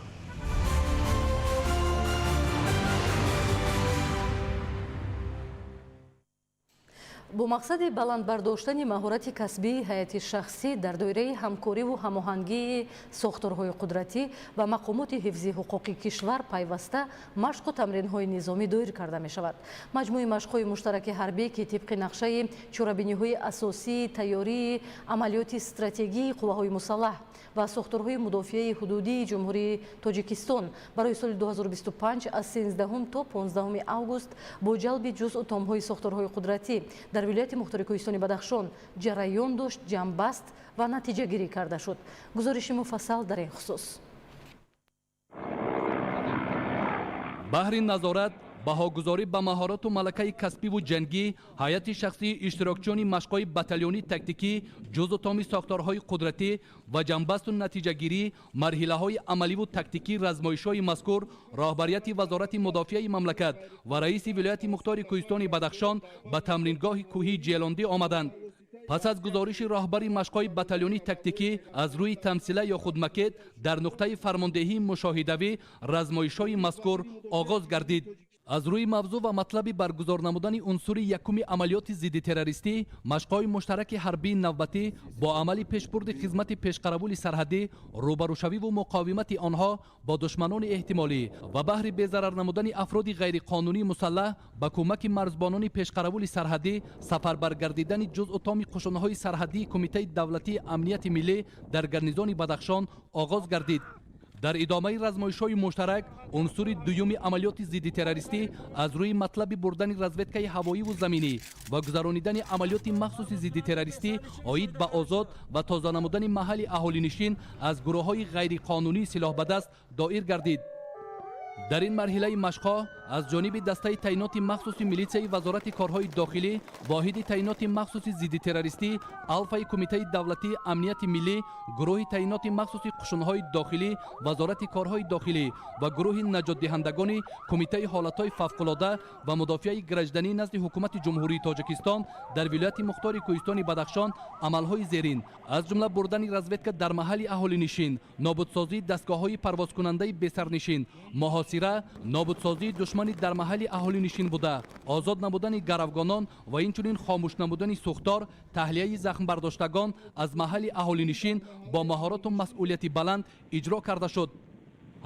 Бо мақсади баланд бардоштани маҳорати касбии ҳайати шахсӣ дар доираи ҳамкориву ҳамоҳангии сохторҳои қудратӣ ва мақомоти ҳифзи ҳуқуқи кишвар пайваста машқу тамринҳои низомӣ доир карда мешавад. Маҷмӯи машқҳои муштараки ҳарбӣ, ки тибқи нақшаи чорабиниҳои асосии тайёрии амалиёти стратегии қувваҳои мусаллаҳ ва сохторҳои мудофиаи ҳудудии Ҷумҳурии Тоҷикистон барои соли 2025 аз 13 то 15 август бо ҷалби ҷузъу томҳои сохторҳои қудратӣ дар вилояти мухтори Кӯҳистони Бадахшон ҷараён дошт, ҷамъбаст ва натиҷагирӣ карда шуд. Гузориши муфассал дар ин хусус.
Баҳри назорат, баҳогузорӣ ба маҳорату малакаи касбиву ҷангӣ, ҳайати шахсии иштирокчиёни машқҳои батальонии тактикӣ, ҷузъу томи сохторҳои қудратӣ ва ҷанбасту натиҷагирӣ марҳилаҳои амаливу тактикии размоишҳои мазкур, роҳбарияти Вазорати мудофиаи мамлакат ва раиси вилояти мухтори Кӯҳистони Бадахшон ба тамрингоҳи кӯҳии Ҷелондӣ омаданд. Пас аз гузориши роҳбари машқҳои батальонии тактикӣ аз рӯи тамсила ё худ макет дар нуқтаи фармондеҳии мушоҳидавӣ размоишҳои мазкур оғоз гардид. Аз рӯи мавзӯъ ва матлаби баргузор намудани унсури якуми амалиёти зиддитеррористӣ, машқҳои муштараки ҳарбии навбатӣ бо амали пешбурди хизмати пешқаравули сарҳадӣ, рӯбарӯшавиву муқовимати онҳо бо душманони эҳтимолӣ ва баҳри безарар намудани афроди ғайриқонунии мусаллаҳ ба кӯмаки марзбонони пешқаравули сарҳадӣ, сафарбар гардидани ҷузъу томи қушунҳои сарҳадии Кумитаи давлатии амнияти миллӣ дар гарнизони Бадахшон оғоз гардид. Дар идомаи размоишҳои муштарак, унсури дуюми амалиёти зиддитеррористӣ аз рӯи матлаби бурдани разведкаи ҳавоиву заминӣ ва гузаронидани амалиёти махсуси зиддитеррористӣ оид ба озод ва тоза намудани маҳалли аҳолинишин аз гурӯҳҳои ғайриқонунии силоҳбадаст доир гардид. Дар ин марҳилаи машқҳо аз ҷониби дастаи таъиноти махсуси милитсияи Вазорати корҳои дохилӣ, воҳиди таъиноти махсуси зиддитеррористӣ, Алфаи Кумитаи давлатии амнияти миллӣ, гурӯҳи таъиноти махсуси қушунҳои дохилӣ Вазорати корҳои дохилӣ ва гурӯҳи наҷотдиҳандагони Кумитаи ҳолатҳои фавқулода ва мудофиаи гражданӣ назди Ҳукумати Ҷумҳурии Тоҷикистон дар вилояти мухтори Кӯҳистони Бадахшон амалҳои зерин, аз ҷумла бурдани разведка дар маҳалли аҳолинишин, нобудсозии дастгоҳҳои парвозкунандаи бесарнишин, муҳосира, нобудсозии душмани дар маҳалли аҳолинишин буда, озод намудани гаравгонон ва инчунин хомӯш намудани сӯхтор, таҳлияи захмбардоштагон аз маҳалли аҳолинишин бо маҳорату масъулияти баланд иҷро карда шуд.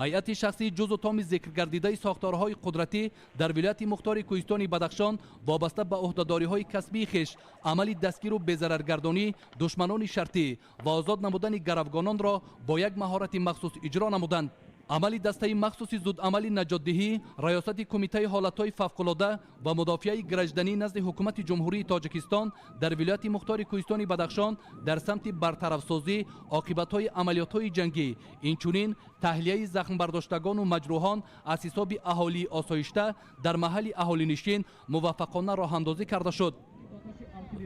Ҳайати шахсии ҷузъу томи зикргардидаи сохторҳои қудратӣ дар вилояти мухтори Кӯҳистони Бадахшон вобаста ба ӯҳдадориҳои касбии хеш амали дастгиру безараргардонӣ душманони шартӣ ва озод намудани гаравгононро бо як маҳорати махсус иҷро намуданд. Амали дастаи махсуси зудамали наҷотдиҳӣ Раёсати Кумитаи ҳолатҳои фавқулода ва мудофиаи гражданӣ назди Ҳукумати Ҷумҳурии Тоҷикистон дар вилояти мухтори Кӯҳистони Бадахшон дар самти бартарафсозӣ оқибатҳои амалиётҳои ҷангӣ, инчунин таҳлияи захмбардоштагону маҷрӯҳон аз ҳисоби аҳолии осоишта дар маҳалли аҳолинишин муваффақона роҳандозӣ карда шуд.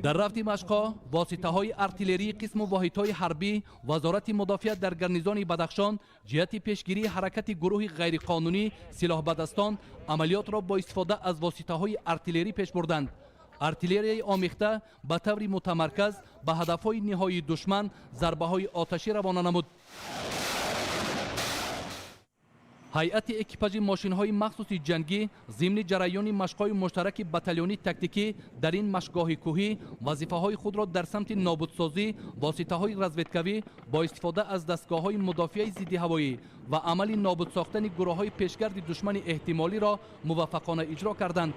Дар рафти машқҳо воситаҳои артиллерии қисму воҳидҳои ҳарбӣ Вазорати мудофиа дар гарнизони Бадахшон ҷиҳати пешгирии ҳаракати гурӯҳи ғайриқонунӣ силоҳбадастон амалиётро бо истифода аз воситаҳои артиллерӣ пеш бурданд. Артиллерияи омехта ба таври мутамарказ ба ҳадафҳои ниҳоии душман зарбаҳои оташӣ равона намуд. Ҳайати экипажи мошинҳои махсуси ҷангӣ зимни ҷараёни машқҳои муштараки батальонии тактикӣ дар ин машқгоҳи кӯҳӣ вазифаҳои худро дар самти нобудсозӣ воситаҳои разведкавӣ бо истифода аз дастгоҳҳои мудофиаи зиддиҳавоӣ ва амали нобуд сохтани гурӯҳҳои пешгарди душмани эҳтимолиро муваффақона иҷро карданд.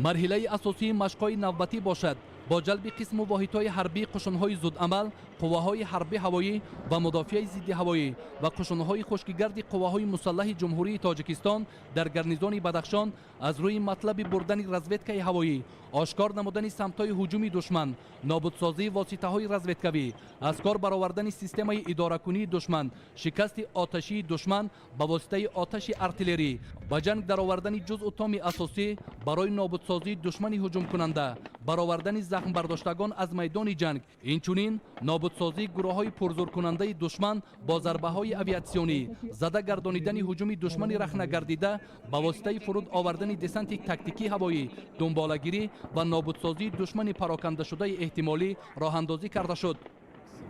Марҳилаи асосии машқҳои навбатӣ бошад бо ҷалби қисму воҳидҳои ҳарбии қушунҳои зудамал, қувваҳои ҳарби ҳавоӣ ва мудофиаи зиддиҳавоӣ ва қушунҳои хушкигарди қувваҳои мусаллаҳи Ҷумҳурии Тоҷикистон дар гарнизони Бадахшон аз рӯи матлаби бурдани разведкаи ҳавоӣ, ошкор намудани самтҳои ҳуҷуми душман, нобудсозии воситаҳои разведкавӣ, аз кор баровардани системаи идоракунии душман, шикасти оташии душман ба воситаи оташи артиллерӣ, ба ҷанг даровардани ҷузъу томи асосӣ барои нобудсозии душмани ҳуҷумкунанда, баровардани захмбардоштагон аз майдони ҷанг, инчунин нобудсозии гурӯҳҳои пурзуркунандаи душман бо зарбаҳои авиатсионӣ, зада гардонидани ҳуҷуми душмани рахнагардида ба воситаи фуруд овардани десанти тактикии ҳавоӣ, дунболагирӣ ва нобудсозии душмани парокандашудаи эҳтимолӣ роҳандозӣ карда шуд.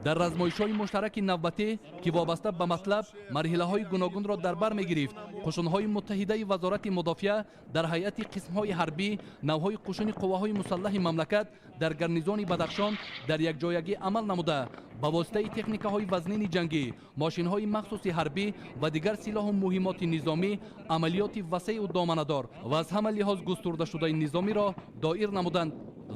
Дар размоишҳои муштараки навбатӣ, ки вобаста ба матлаб марҳилаҳои гуногунро дар бар мегирифт, қушунҳои муттаҳидаи Вазорати мудофиа дар ҳайати қисмҳои ҳарбӣ, навҳои қушуни қувваҳои мусаллаҳи мамлакат дар гарнизони Бадахшон дар якҷоягӣ амал намуда, ба воситаи техникаҳои вазнини ҷангӣ, мошинҳои махсуси ҳарбӣ ва дигар силоҳу муҳимоти низомӣ амалиёти васеъу доманадор ва аз ҳама лиҳоз густурдашудаи низомиро доир намуданд.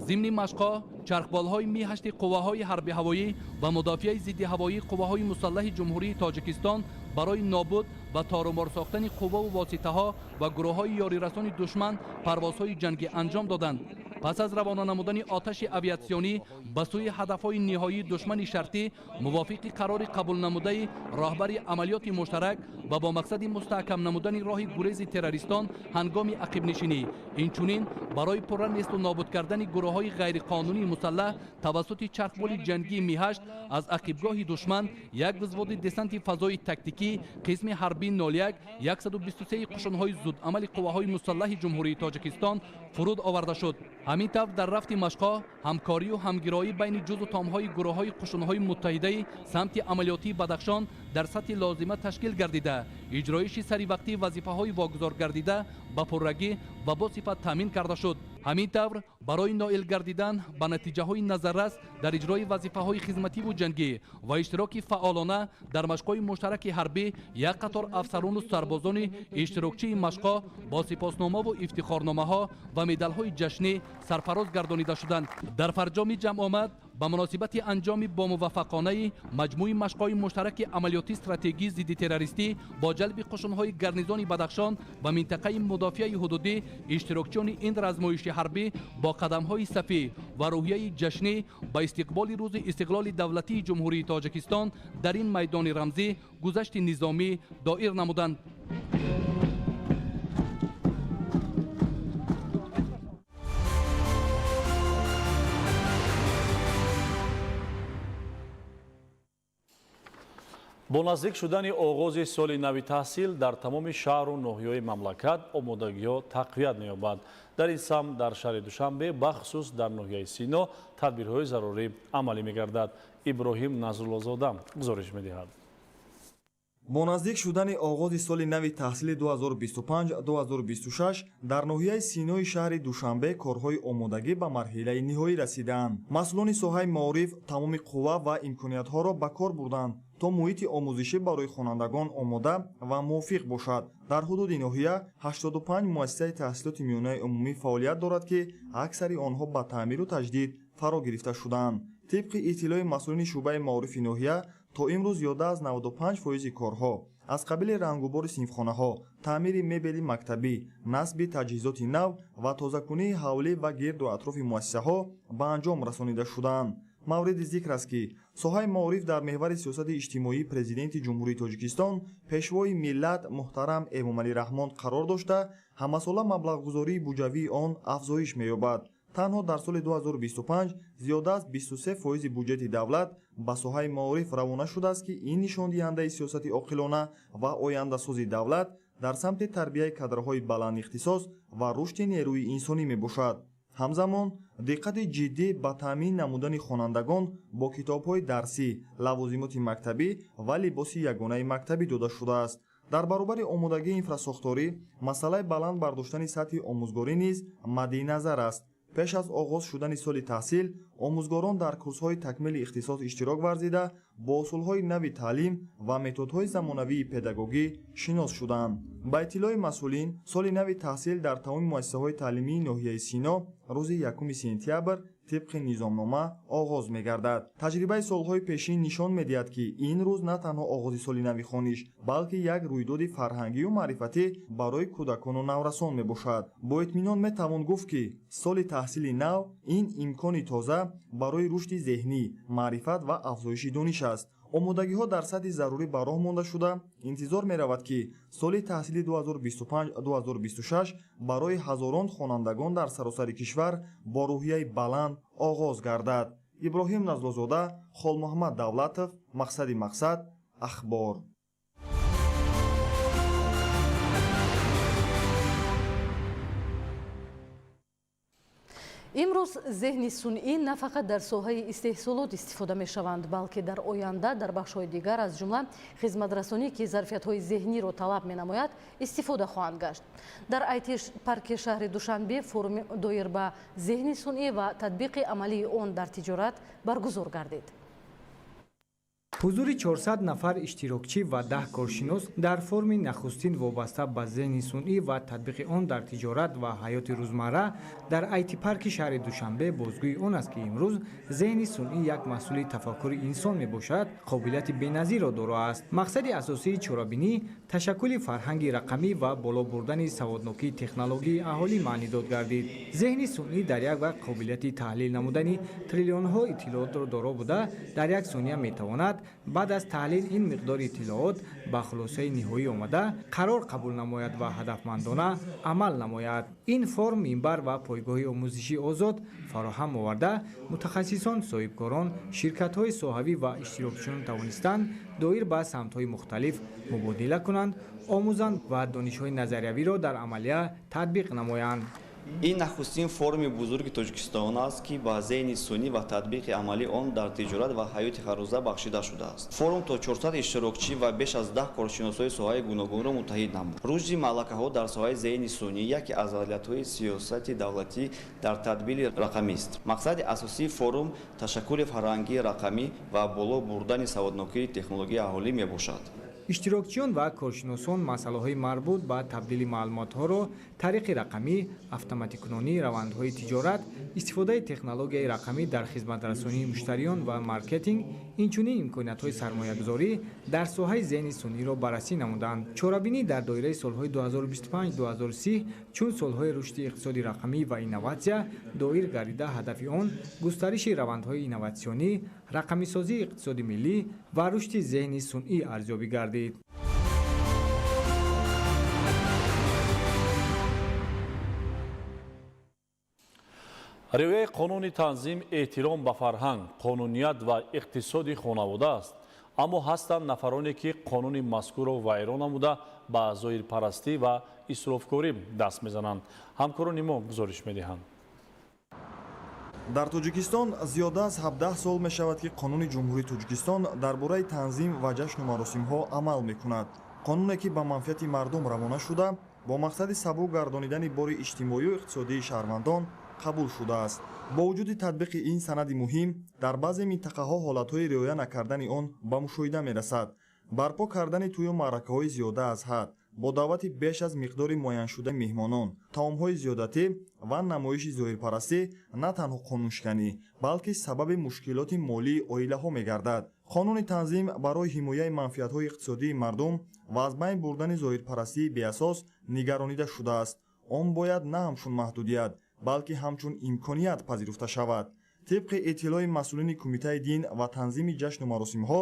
Зимни машқҳо чархболҳои Ми-8 қувваҳои ҳарби ҳавоӣ ва мудофиаи зиддиҳавоии қувваҳои мусаллаҳи Ҷумҳурии Тоҷикистон барои нобуд ва торумор сохтани қувваву воситаҳо ва гурӯҳҳои ёрирасони душман парвозҳои ҷангӣ анҷом доданд. Пас аз равона намудани оташи авиатсионӣ ба сӯи ҳадафҳои ниҳоии душмани шартӣ мувофиқи қарори қабулнамудаи роҳбари амалиёти муштарак ва бо мақсади мустаҳкам намудани роҳи гурези террористон ҳангоми ақибнишинӣ, инчунин барои пурра несту нобуд кардани гурӯҳҳои ғайриқонунии мусаллаҳ тавассути чархболи ҷангии Ми-8 аз ақибгоҳи душман як взводи десанти фазои тактикӣ қисми ҳарбии 01 123 қушунҳои зудамали қувваҳои мусаллаҳи Ҷумҳурии Тоҷикистон фуруд оварда шуд. Ҳамин тавр дар рафти машқҳо ҳамкорию ҳамгироӣ байни ҷузу томҳои гурӯҳҳои қушунҳои муттаҳидаи самти амалиётии Бадахшон дар сатҳи лозима ташкил гардида, иҷроиши саривақтии вазифаҳои вогузор гардида ба пуррагӣ ва бо сифат таъмин карда шуд. Ҳамин тавр барои ноил гардидан ба натиҷаҳои назаррас дар иҷрои вазифаҳои хизмативу ҷангӣ ва иштироки фаъолона дар машқҳои муштараки ҳарбӣ як қатор афсарону сарбозони иштирокчии машқҳо бо сипосномаву ифтихорномаҳо ва медалҳои ҷашнӣ сарфароз гардонида шуданд. Дар фарҷоми ҷамъомад ба муносибати анҷоми бомуваффақонаи маҷмӯи машқҳои муштараки амалиётии стратегии зидди террористӣ бо ҷалби қушунҳои гарнизони Бадахшон ба минтақаи мудофиаи ҳудудӣ иштирокчиёни ин размоиши ҳарбӣ бо қадамҳои сафӣ ва рӯҳияи ҷашнӣ ба истиқболи рӯзи истиқлоли давлатии Ҷумҳурии Тоҷикистон дар ин майдони рамзӣ гузашти низомӣ доир намуданд.
Бо наздик шудани оғози соли нави таҳсил дар тамоми шаҳру ноҳияҳои мамлакат омодагиҳо тақвият меёбад. Дар ин самт дар шаҳри Душанбе, бахусус дар ноҳияи Сино тадбирҳои зарурӣ амалӣ мегардад. Иброҳим Назруллозода гузориш медиҳад.
Бо наздик шудани оғози соли нави таҳсили 2025-2026 дар ноҳияи Синои шаҳри Душанбе корҳои омодагӣ ба марҳилаи ниҳоӣ расидаанд. Масъулони соҳаи маориф тамоми қувва ва имкониятҳоро ба кор бурданд, то муҳити омӯзишӣ барои хонандагон омода ва мувофиқ бошад. Дар ҳудуди ноҳия 85 муассисаи таҳсилоти миёнаи умумӣ фаъолият дорад, ки аксари онҳо ба таъмиру таҷдид фаро гирифта шудаанд. Тибқи иттилои масъулини шӯъбаи маорифи ноҳия, то имрӯз зиёда аз 95% корҳо аз қабили рангубори синфхонаҳо, таъмири мебели мактабӣ, насби таҷҳизоти нав ва тозакунии ҳавлӣ ва гирду атрофи муассисаҳо ба анҷом расонида шудаанд. Мавриди зикр аст, ки соҳаи маориф дар меҳвари сиёсати иҷтимоии Президенти Ҷумҳурии Тоҷикистон, Пешвои миллат муҳтарам Эмомалӣ Раҳмон қарор дошта, ҳамасола маблағгузории буҷавии он афзоиш меёбад. Танҳо дар соли 2025 зиёда аз 23% буҷети давлат ба соҳаи маориф равона шудааст, ки ин нишондиҳандаи сиёсати оқилона ва ояндасози давлат дар самти тарбияи кадрҳои баландихтисос ва рушди нерӯи инсонӣ мебошад. Ҳамзамон диққати ҷиддӣ ба таъмин намудани хонандагон бо китобҳои дарсӣ, лавозимоти мактабӣ ва либоси ягонаи мактабӣ дода шудааст. Дар баробари омодагии инфрасохторӣ масъалаи баланд бардоштани сатҳи омӯзгорӣ низ мадди назар аст. Пеш аз оғоз шудани соли таҳсил омӯзгорон дар курсҳои такмили ихтисос иштирок варзида, бо усулҳои нави таълим ва методҳои замонавии педагогӣ шинос шуданд. Ба иттилои масъулин, соли нави таҳсил дар тамоми муассисаҳои таълимии ноҳияи Сино рӯзи 1 сентябр тибқи низомнома оғоз мегардад. Таҷрибаи солҳои пешин нишон медиҳад, ки ин рӯз на танҳо оғози соли нави хониш, балки як рӯйдоди фарҳангию маърифатӣ барои кӯдакону наврасон мебошад. Бо итминон метавон гуфт, ки соли таҳсили нав ин имкони тоза барои рушди зеҳнӣ, маърифат ва афзоиши дониш аст. Омодагиҳо дар сатҳи зарурӣ ба роҳ монда шуда, интизор меравад, ки соли таҳсили 2025-2026 барои ҳазорон хонандагон дар саросари кишвар бо рӯҳияи баланд оғоз гардад. Иброҳим Назлозода, Холмуҳаммад Давлатов, Мақсади мақсад, Ахбор.
Имрӯз зеҳни сунъӣ на фақат дар соҳаи истеҳсолот истифода мешаванд, балки дар оянда дар бахшҳои дигар, аз ҷумла хизматрасонӣ, ки зарфиятҳои зеҳниро талаб менамояд, истифода хоҳанд гашт. Дар IT-парки шаҳри Душанбе форуми доир ба зеҳни сунъӣ ва татбиқи амалии он дар тиҷорат баргузор гардид.
Ҳузури 400 нафар иштирокчӣ ва 10 коршинос дар форуми нахустин вобаста ба зеҳни сунъӣ ва татбиқи он дар тиҷорат ва ҳаёти рӯзмарра дар айти-парки шаҳри Душанбе бозгӯи он аст, ки имрӯз зеҳни сунъӣ як маҳсули тафаккури инсон мебошад, қобилияти беназирро доро аст. Мақсади асосии чорабинӣ ташаккули фарҳанги рақамӣ ва боло бурдани саводнокии технологияи аҳолӣ маънидод гардид. Зеҳни сунъӣ дар як вақт қобилияти таҳлил намудани триллионҳо иттилоотро доро буда, дар як сония метавонад баъд аз таҳлил ин миқдори иттилоот ба хулосаи ниҳоӣ омада, қарор қабул намояд ва ҳадафмандона амал намояд. Ин форум минбар ва пойгоҳи омӯзиши озод фароҳам оварда, мутахассисон, соҳибкорон, ширкатҳои соҳавӣ ва иштирокчиён тавонистанд доир ба самтҳои мухталиф мубодила кунанд, омӯзанд ва донишҳои назариявиро дар амалия татбиқ намоянд.
Ин нахустин форуми бузурги Тоҷикистон аст, ки ба зеҳни сунъӣ ва татбиқи амалии он дар тиҷорат ва ҳаёти ҳаррӯза бахшида шудааст. Форум то 400 иштирокчӣ ва беш аз 10 коршиносҳои соҳаи гуногунро муттаҳид намуд. Рушди малакаҳо дар соҳаи зеҳни сунъӣ яке аз авлиятҳои сиёсати давлатӣ дар тадбири рақамист. Мақсади асосии форум ташаккули фарҳангии рақамӣ ва боло бурдани саводнокии технологияи аҳолӣ мебошад.
Иштирокчиён ва коршиносон масъалаҳои марбут ба табдили маълумотҳоро тариқи рақамӣ, автоматикунонии равандҳои тиҷорат, истифодаи технологияи рақамӣ дар хизматрасонии муштариён ва маркетинг, инчунин имкониятҳои сармоягузорӣ дар соҳаи зеҳни сунъиро баррасӣ намуданд. Чорабинӣ дар доираи солҳои 2025-2030 чун солҳои рушди иқтисоди рақамӣ ва инноватсия доир гардида, ҳадафи он густариши равандҳои инноватсионӣ, рақамисозии иқтисоди миллӣ ва рушди зеҳни сунъӣ арзёбӣ гардид.
Риояи қонуни танзим эҳтиром ба фарҳанг, қонуният ва иқтисоди хонавода аст. Аммо ҳастанд нафароне, ки қонуни мазкурро вайрон намуда, ба зоҳирпарастӣ ва исрофкорӣ даст мезананд. Ҳамкорони мо гузориш медиҳанд.
Дар Тоҷикистон зиёда аз 17 сол мешавад, ки қонуни Ҷумҳурии Тоҷикистон дар бораи танзим ва ҷашну маросимҳо амал мекунад. Қонуне, ки ба манфиати мардум равона шуда, бо мақсади сабук гардонидани бори иҷтимоию иқтисодии шаҳрвандон қабул шудааст. Бо вуҷуди татбиқи ин санади муҳим, дар баъзе минтақаҳо ҳолатҳои риоя накардани он ба мушоҳида мерасад. Барпо кардани тӯю маъракаҳои зиёда аз ҳад, бо даъвати беш аз миқдори муайяншудаи меҳмонон, таомҳои зиёдатӣ ва намоиши зоҳирпарастӣ на танҳо қонуншиканӣ, балки сабаби мушкилоти молии оилаҳо мегардад. Қонуни танзим барои ҳимояи манфиатҳои иқтисодии мардум ва аз байн бурдани зоҳирпарастии беасос нигаронида шудааст. Он бояд на ҳамчун маҳдудият, балки ҳамчун имконият пазируфта шавад. Тибқи иттилои масъулини Кумитаи дин ва танзими ҷашну маросимҳо,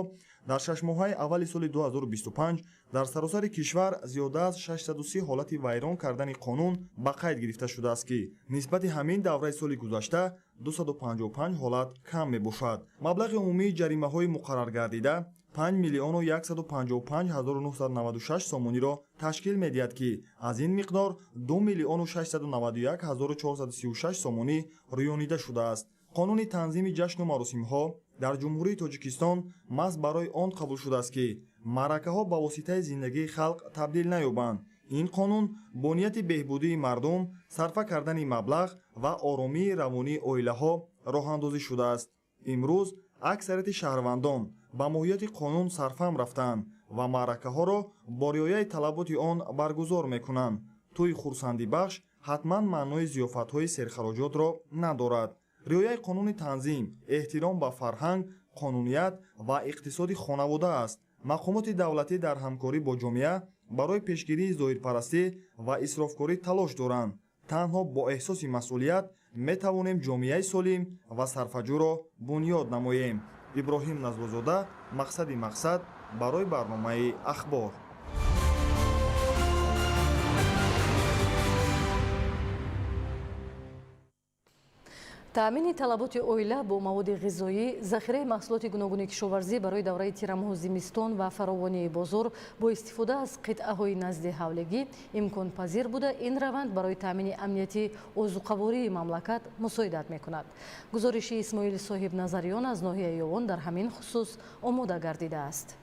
дар шашмоҳаи аввали соли 2025 дар саросари кишвар зиёда аз 630 ҳолати вайрон кардани қонун ба қайд гирифта шудааст, ки нисбати ҳамин давраи соли гузашта 255 ҳолат кам мебошад. Маблағи умумии ҷаримаҳои муқарраргардида 5 155 996 сомониро ташкил медиҳад, ки аз ин миқдор 2 691 436 сомонӣ рӯёнида шудааст. Қонуни танзими ҷашну маросимҳо дар Ҷумҳурии Тоҷикистон маҳз барои он қабул шудааст, ки маъракаҳо ба воситаи зиндагии халқ табдил наёбанд. Ин қонун бо нияти беҳбудии мардум, сарфа кардани маблағ ва оромии равонии оилаҳо роҳандозӣ шудааст. Имрӯз аксарияти шаҳрвандон ба моҳияти қонун сарфаҳм рафтаанд ва маъракаҳоро бо риояи талаботи он баргузор мекунанд. Тӯи хурсандибахш ҳатман маънои зиёфатҳои серхароҷотро надорад. Риояи қонуни танзим эҳтиром ба фарҳанг, қонуният ва иқтисоди хонавода аст. Мақомоти давлатӣ дар ҳамкорӣ бо ҷомеа барои пешгирии зоҳирпарастӣ ва исрофкорӣ талош доранд. Танҳо бо эҳсоси масъулият метавонем ҷомеаи солим ва сарфаҷӯро бунёд намоем. Иброҳим Назлузода, Мақсади мақсад, барои барномаи Ахбор.
Таъмини талаботи оила бо маводи ғизоӣ, захираи маҳсулоти гуногуни кишоварзӣ барои давраи тирамоҳу зимистон ва фаровонии бозор бо истифода аз қитъаҳои назди ҳавлигӣ имконпазир буда, ин раванд барои таъмини амнияти озуқавории мамлакат мусоидат мекунад. Гузориши Исмоили Соҳибназариён аз ноҳияи Ёвон дар ҳамин хусус омода гардидааст.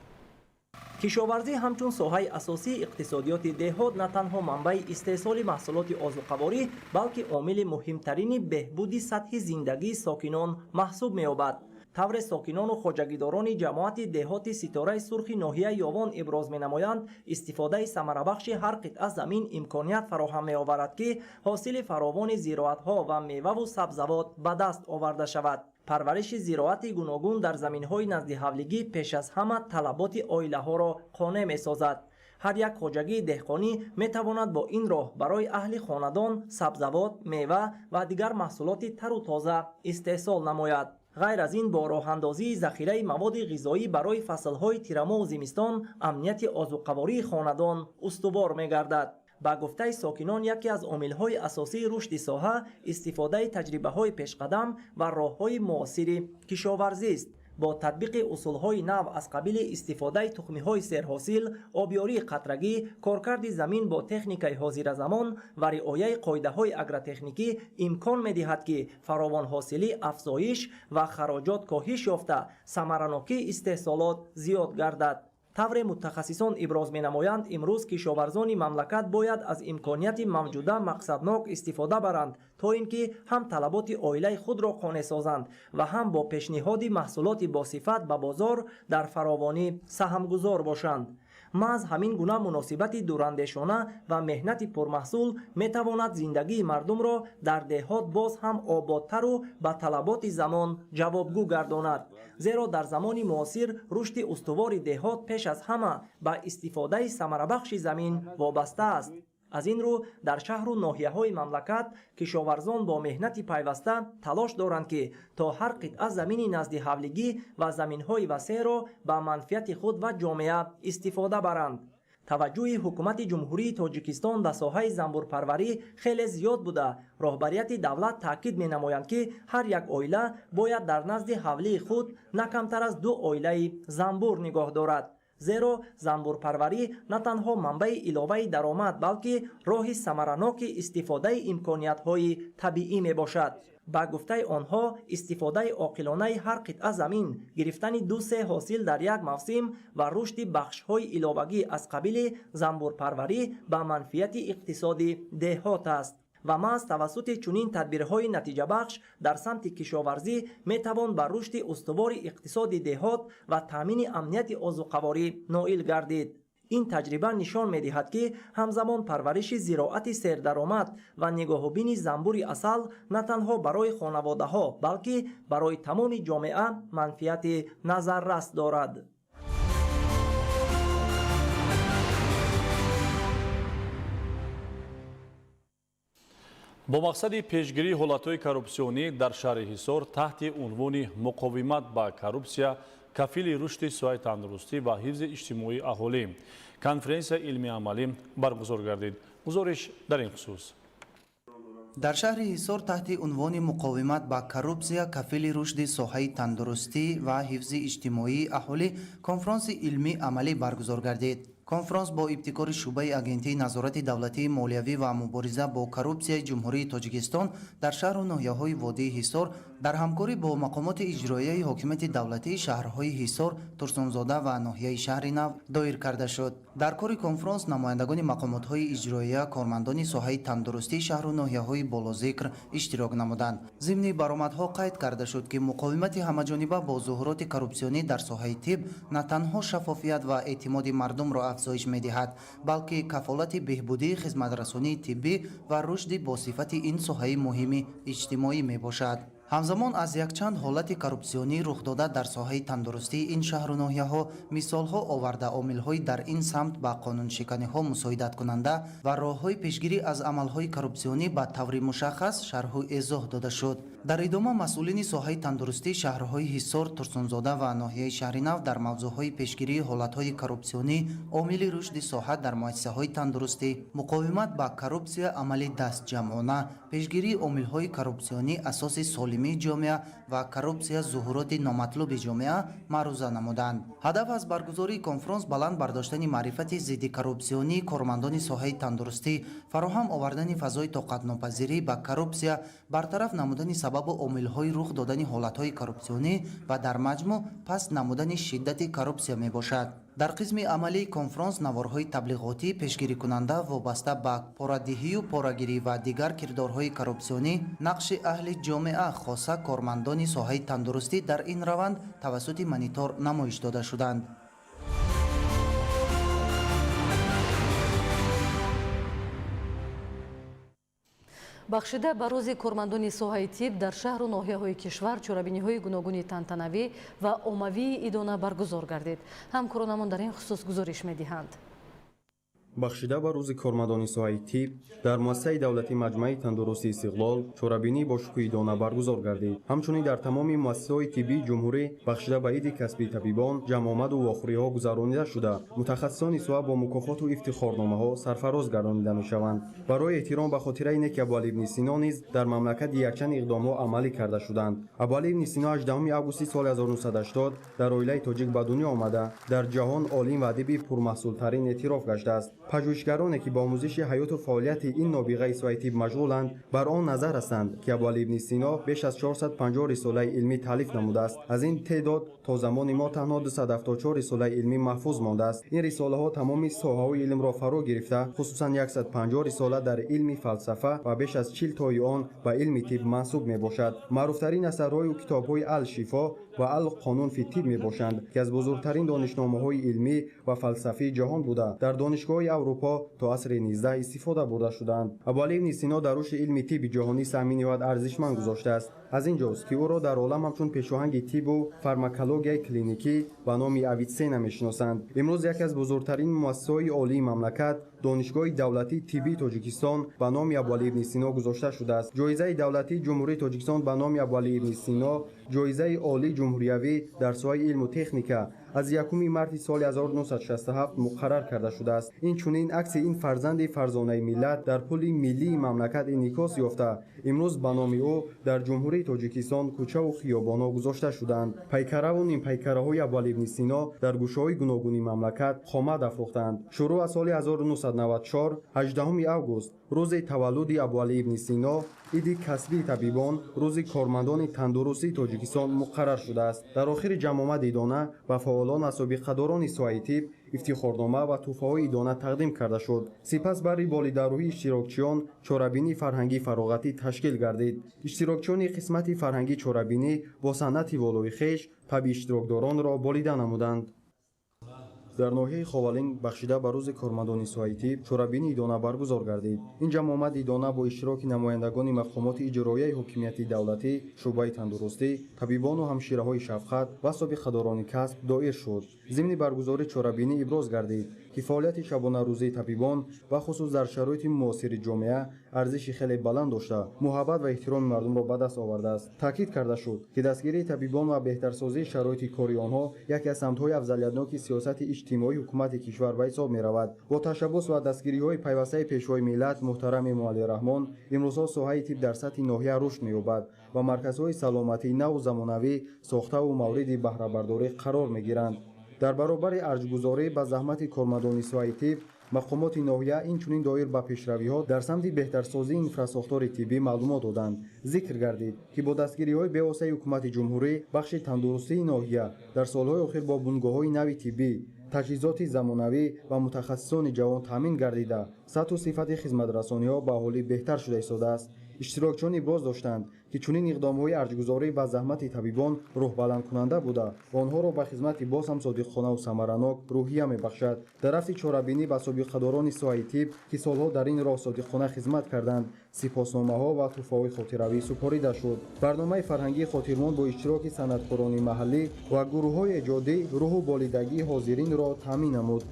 Кишоварзӣ ҳамчун соҳаи асосии иқтисодиёти деҳот на танҳо манбаи истеҳсоли маҳсулоти озуқаворӣ, балки омили муҳимтарини беҳбуди сатҳи зиндагии сокинон маҳсуб меёбад. Тавре сокинону хоҷагидорони ҷамоати деҳоти Ситораи Сурхи ноҳияи Ёвон иброз менамоянд, истифодаи самарабахши ҳар қитъа замин имконият фароҳам меоварад, ки ҳосили фаровони зироатҳо ва меваву сабзавот ба даст оварда шавад. Парвариши зироати гуногун дар заминҳои наздиҳавлигӣ пеш аз ҳама талаботи оилаҳоро қонеъ месозад. Ҳар як хоҷагии деҳқонӣ метавонад бо ин роҳ барои аҳли хонадон сабзавот, мева ва дигар маҳсулоти тару тоза истеҳсол намояд. Ғайр аз ин, бо роҳандозии захираи маводи ғизоӣ барои фаслҳои тирамоҳу зимистон амнияти озуқавории хонадон устувор мегардад. Ба гуфтаи сокинон, яке аз омилҳои асосии рушди соҳа истифодаи таҷрибаҳои пешқадам ва роҳҳои муосири кишоварзист. Бо татбиқи усулҳои нав аз қабили истифодаи тухмиҳои серҳосил, обёрии қатрагӣ, коркарди замин бо техникаи ҳозиразамон ва риояи қоидаҳои агротехникӣ имкон медиҳад, ки фаровонҳосилӣ афзоиш ва хароҷот коҳиш ёфта, самаранокии истеҳсолот зиёд гардад. Тавре мутахассисон иброз менамоянд, имрӯз кишоварзони мамлакат бояд аз имконияти мавҷуда мақсаднок истифода баранд, то ин ки ҳам талаботи оилаи худро қонеъ созанд ва ҳам бо пешниҳоди маҳсулоти босифат ба бозор дар фаровонӣ саҳмгузор бошанд. Маҳз ҳамин гуна муносибати дурандешона ва меҳнати пурмаҳсул метавонад зиндагии мардумро дар деҳот боз ҳам ободтару ба талаботи замон ҷавобгӯ гардонад. Зеро дар замони муосир рушди устувори деҳот пеш аз ҳама ба истифодаи самарабахши замин вобаста аст. Аз ин рӯ дар шаҳру ноҳияҳои мамлакат кишоварзон бо меҳнати пайваста талош доранд, ки то ҳар қитъа замини наздиҳавлигӣ ва заминҳои васеъро ба манфиати худ ва ҷомеа истифода баранд. Таваҷҷӯҳи ҳукумати Ҷумҳурии Тоҷикистон ба соҳаи занбурпарварӣ хеле зиёд буда, роҳбарияти давлат таъкид менамоянд, ки ҳар як оила бояд дар назди ҳавлии худ на камтар аз 2 оилаи занбур нигоҳ дорад. Зеро занбурпарварӣ на танҳо манбаи иловаи даромад, балки роҳи самараноки истифодаи имкониятҳои табиӣ мебошад. Ба гуфтаи онҳо, истифодаи оқилонаи ҳар қитъа замин, гирифтани 2-3 ҳосил дар як мавсим ва рушди бахшҳои иловагӣ аз қабили занбурпарварӣ ба манфиати иқтисоди деҳот аст. Ва маҳз тавассути чунин тадбирҳои натиҷабахш дар самти кишоварзӣ метавон ба рушди устувори иқтисоди деҳот ва таъмини амнияти озуқаворӣ ноил гардид. Ин таҷриба нишон медиҳад, ки ҳамзамон парвариши зироати сердаромад ва нигоҳубини занбури асал на танҳо барои хонаводаҳо, балки барои тамоми ҷомеа манфиати назаррас дорад.
Бо мақсади пешгирии ҳолатҳои коррупсионӣ дар шаҳри Ҳисор таҳти унвони муқовимат ба коррупсия, кафили рушди соҳаи тандурустӣ ва ҳифзи иҷтимоии аҳолӣ конференсияи илмии амалӣ баргузор гардид. Гузориш дар ин хусус.
Дар шаҳри Ҳисор таҳти унвони муқовимат ба коррупсия, кафили рушди соҳаи тандурустӣ ва ҳифзи иҷтимоии аҳолӣ конфронси илмии амалӣ баргузор гардид. Конфронс бо ибтикори шӯъбаи Агентии назорати давлатии молиявӣ ва мубориза бо коррупсияи Ҷумҳурии Тоҷикистон дар шаҳру ноҳияҳои водии Ҳисор дар ҳамкорӣ бо мақомоти иҷроияи ҳокимияти давлатии шаҳрҳои Ҳисор, Турсунзода ва ноҳияи Шаҳри Нав доир карда шуд. Дар кори конфронс намояндагони мақомотҳои иҷроия, кормандони соҳаи тандурустии шаҳру ноҳияҳои болозикр иштирок намуданд. Зимни баромадҳо қайд карда шуд, ки муқовимати ҳамаҷониба бо зуҳуроти коррупсионӣ дар соҳаи тиб на танҳо шаффофият ва эътимоди мардумро афзоиш медиҳад, балки кафолати беҳбудии хизматрасонии тиббӣ ва рушди босифати ин соҳаи муҳими иҷтимоӣ мебошад. Ҳамзамон аз якчанд ҳолати коррупсионӣ рухдода дар соҳаи тандурустии ин шаҳру ноҳияҳо мисолҳо оварда, омилҳои дар ин самт ба қонуншиканиҳо мусоидаткунанда ва роҳҳои пешгирӣ аз амалҳои коррупсионӣ ба таври мушаххас шарҳу эзоҳ дода шуд. Дар идома масъулини соҳаи тандурустии шаҳрҳои Ҳисор, Турсунзода ва ноҳияи Шаҳри Нав дар мавзӯъҳои пешгирии ҳолатҳои коррупсионӣ, омили рушди соҳа дар муассисаҳои тандурустӣ, муқовимат ба коррупсия, амали дастҷамъона, пешгирии омилҳои коррупсионӣ, асоси солимии ҷомеа ва коррупсия, зуҳуроти номатлуби ҷомеа маъруза намуданд. Ҳадаф аз баргузории конфронс баланд бардоштани маърифати зидди коррупсионии кормандони соҳаи тандурустӣ, фароҳам овардани фазои тоқатнопазирӣ ба коррупсия, бартараф намудани сабабу омилҳои рух додани ҳолатҳои коррупсионӣ ва дар маҷмӯъ паст намудани шиддати коррупсия мебошад. Дар қисми амалии конфронс наворҳои таблиғотӣ пешгирикунанда вобаста ба порадиҳию порагирӣ ва дигар кирдорҳои коррупсионӣ, нақши аҳли ҷомеа, хоса кормандони соҳаи тандурустӣ дар ин раванд тавассути монитор намоиш дода шуданд.
Бахшида ба рӯзи кормандони соҳаи тиб дар шаҳру ноҳияҳои кишвар чорабиниҳои гуногуни тантанавӣ ва оммавии идона баргузор гардид. Ҳамкоронамон дар ин хусус гузориш медиҳанд.
Бахшида ба рӯзи кормандони соҳаи тиб дар муассисаи давлатии маҷмӯаи тандурустии Истиқлол чорабинии бошукӯҳи идона баргузор гардид. Ҳамчунин дар тамоми муассисаҳои тиббии ҷумҳурӣ бахшида ба иди касбии табибон ҷамъомаду вохӯриҳо гузаронида шуда, мутахассисони соҳа бо мукофоту ифтихорномаҳо сарфароз гардонида мешаванд. Барои эҳтиром ба хотираи неки Абуалӣ ибни Сино низ дар мамлакат якчанд иқдомҳо амалӣ карда шуданд. Абуалӣ ибни Сино 18 августи соли 1980 дар оилаи тоҷик ба дунё омада, дар ҷаҳон олим ва адиби пурмаҳсултарин эътироф гаштааст. Пажӯҳишгароне ки ба омӯзиши ҳаёту фаъолияти ин нобиғаи соҳаи тиб машғуланд, бар он назар ҳастанд, ки Абуалӣ ибни Сино беш аз 450 рисолаи илмӣ таълиф намудааст. Аз ин теъдод то замони мо танҳо 274 рисолаи илмӣ маҳфуз мондааст. Ин рисолаҳо тамоми соҳаҳои илмро фаро гирифта, хусусан 150 рисола дар илми фалсафа ва беш аз 40 тои он ба илми тиб мансуб мебошад. Маъруфтарин асарҳои ӯ китобҳои Ал-Шифо ва Ал-Қонун фи тиб мебошанд, ки аз бузургтарин донишномаҳои илмӣ ва фалсафии ҷаҳон буда, дар донишгоҳҳои Аврупо то асри 19 истифода бурда шудаанд. Абуалӣ ибни Сино дар рушди илми тибби ҷаҳонӣ саҳми ниҳоят арзишманд гузоштааст. Аз ин ҷост, ки ӯро дар олам ҳамчун пешоҳанги тибу фармакологияи клиникӣ ба номи Авитсена мешиносанд. Имрӯз яке аз бузургтарин муассисаҳои олии мамлакат, Донишгоҳи давлатии тиббии Тоҷикистон ба номи Абуалӣ ибни Сино гузошта шудааст. Ҷоизаи давлатии Ҷумҳурии Тоҷикистон ба номи Абуалӣ ибни Сино, ҷоизаи олии ҷумҳуриявӣ дар соҳаи илму техника аз 1 марти соли 1967 муқаррар карда шудааст. Инчунин акси ин фарзанди фарзонаи миллат дар пули миллии мамлакат инъикос ёфта, имрӯз ба номи ӯ дар Ҷумҳурии Тоҷикистон кӯчаву хиёбонҳо гузошта шудаанд. Пайкараву нимпайкараҳои Абуалӣ ибни Сино дар гӯшаҳои гуногуни мамлакат қомат афрохтанд. Шурӯъ аз соли 1994, 18 август, рӯзи таваллуди Абуалӣ ибни Сино, иди касбии табибон, рӯзи кормандони тандурустии Тоҷикистон муқаррар шудааст. Дар охири ҷамъомад идона ба фаъолон ва собиқадорони соҳаи тиб ифтихорнома ва тӯҳфаҳои идона тақдим карда шуд. Сипас барои болидарӯҳии иштирокчиён чорабинии фарҳангии фароғатӣ ташкил гардид. Иштирокчиёни қисмати фарҳангии чорабинӣ бо санъати волои хеш табъи иштирокдоронро болида намуданд. Дар ноҳияи Ховалинг бахшида ба рӯзи кормандони соҳаи тиб чорабинии идона баргузор гардид. Ин ҷамъомад идона бо иштироки намояндагони мақомоти иҷроияи ҳокимияти давлатӣ, шӯъбаи тандурустӣ, табибону ҳамшираҳои шафқат ва собиқадорони касб доир шуд. Зимни баргузории чорабинӣ иброз гардид, ки фаъолияти шабонарӯзии табибон ба хусус дар шароити муосири ҷомеа арзиши хеле баланд дошта, муҳаббат ва эҳтироми мардумро ба даст овардааст. Таъкид карда шуд, ки дастгирии табибон ва беҳтарсозии шароити кори онҳо яке аз самтҳои афзалиятноки сиёсати иҷтимоии ҳукумати кишвар ба ҳисоб меравад. Бо ташаббус ва дастгириҳои пайвастаи пешвои миллат муҳтарам Эмомалӣ Раҳмон имрӯзҳо соҳаи тиб дар сатҳи ноҳия рушд меёбад ва марказҳои саломатии наву замонавӣ сохтаву мавриди баҳрабардорӣ қарор мегиранд. Дар баробари арҷгузорӣ ба заҳмати кормандони соҳаи тиб, мақомоти ноҳия инчунин доир ба пешравиҳо дар самти беҳтарсозии инфрасохтори тиббӣ маълумот доданд. Зикр гардид, ки бо дастгириҳои бевоситаи ҳукумати ҷумҳурӣ бахши тандурустии ноҳия дар солҳои охир бо бунгоҳҳои нави тиббӣ, таҷҳизоти замонавӣ ва мутахассисони ҷавон таъмин гардида, сатҳу сифати хизматрасониҳо ба аҳолӣ беҳтар шуда истодааст. Иштирокчиён иброз доштанд, ки чунин иқдомҳои арҷгузорӣ ба заҳмати табибон рӯҳбаландкунанда буда, онҳоро ба хизмати боз ҳам содиқонаву самаранок рӯҳия мебахшад. Дар рафти чорабинӣ ба собиқадорони соҳаи тиб, ки солҳо дар ин роҳ содиқона хизмат карданд, сипосномаҳо ва тӯҳфаҳои хотиравӣ супорида шуд. Барномаи фарҳангии хотирмон бо иштироки санъаткорони маҳаллӣ ва гурӯҳҳои эҷодӣ рӯҳу болидагии ҳозиринро таъмин намуд.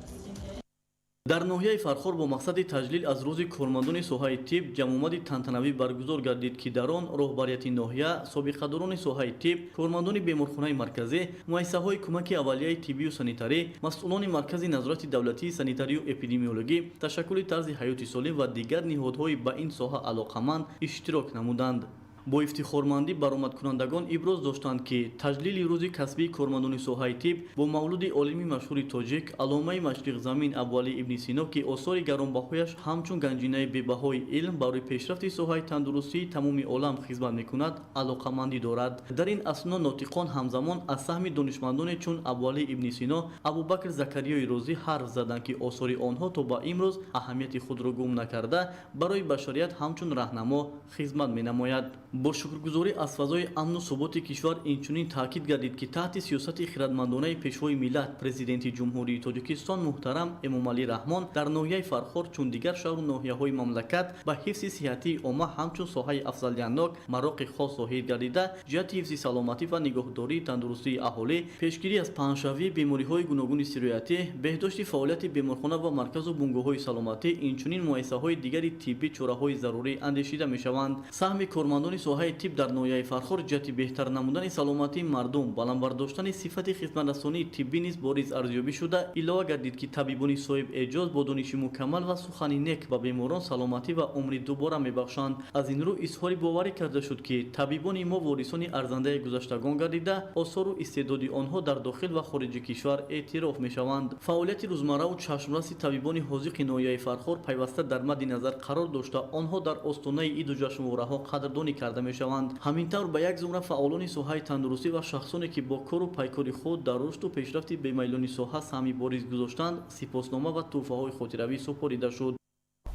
Дар ноҳияи Фархор бо мақсади таҷлил аз рӯзи кормандони соҳаи тиб ҷамъомади тантанавӣ баргузор гардид, ки дар он роҳбарияти ноҳия, собиқадорони соҳаи тиб, кормандони беморхонаи марказӣ, муассисаҳои кӯмаки аввалияи тиббию санитарӣ, масъулони маркази назорати давлатии санитарию эпидемиологӣ, ташаккули тарзи ҳаёти солим ва дигар ниҳодҳои ба ин соҳа алоқаманд иштирок намуданд. Бо ифтихормандӣ баромадкунандагон иброз доштанд, ки таҷлили рӯзи касбии кормандони соҳаи тиб бо мавлуди олими машҳури тоҷик, алломаи машриқзамин Абуалӣ ибни Сино, ки осори гаронбаҳояш ҳамчун ганҷинаи бебаҳои илм барои пешрафти соҳаи тандурустии тамоми олам хизмат мекунад, алоқамандӣ дорад. Дар ин асно нотиқон ҳамзамон аз саҳми донишмандоне чун Абуалӣ ибни Сино, Абубакр Закариёи Розӣ ҳарф заданд, ки осори онҳо то ба имрӯз аҳамияти худро гум накарда, барои башарият ҳамчун раҳнамо хизмат менамояд. Бо шукргузорӣ аз фазои амну суботи кишвар инчунин таъкид гардид, ки таҳти сиёсати хирадмандонаи Пешвои миллат, Президенти Ҷумҳурии Тоҷикистон муҳтарам Эмомалӣ Раҳмон дар ноҳияи Фархор чун дигар шаҳру ноҳияҳои мамлакат ба ҳифзи сиҳатии омма ҳамчун соҳаи афзалиятнок мароқи хос зоҳир гардида, ҷиҳати ҳифзи саломатӣ ва нигоҳдории тандурустии аҳолӣ, пешгирӣ аз паҳншавии бемориҳои гуногуни сироятӣ, беҳдошти фаъолияти беморхона ва марказу бунгоҳҳои саломатӣ, инчунин муассисаҳои дигари тиббӣ чораҳои зарурӣ андешида мешаванд. Саҳми кормандони соҳаи тиб дар ноҳияи Фархор ҷиҳати беҳтар намудани саломатии мардум, баланд бардоштани сифати хизматрасонии тиббӣ низ бориз арзёбӣ шуда, илова гардид, ки табибони соҳиб эҷоз бо дониши мукаммал ва сухани нек ба беморон саломатӣ ва умри дубора мебахшанд. Аз ин рӯ изҳори боварӣ карда шуд, ки табибони мо ворисони арзандаи гузаштагон гардида, осору истеъдоди онҳо дар дохил ва хориҷи кишвар эътироф мешаванд. Фаъолияти рӯзмарраву чашмраси табибони ҳозиқи ноҳияи Фархор пайваста дар мадди назар қарор дошта, онҳо дар остонаи иду ҷашнвораҳо қадрдонӣ карда мешаванд. Ҳамин тавр ба як зумра фаъолони соҳаи тандурустӣ ва шахсоне, ки бо кору пайкори худ дар рушду пешрафти бемайлони соҳа саҳми бориз гузоштанд, сипоснома ва тӯҳфаҳои хотиравӣ супорида шуд.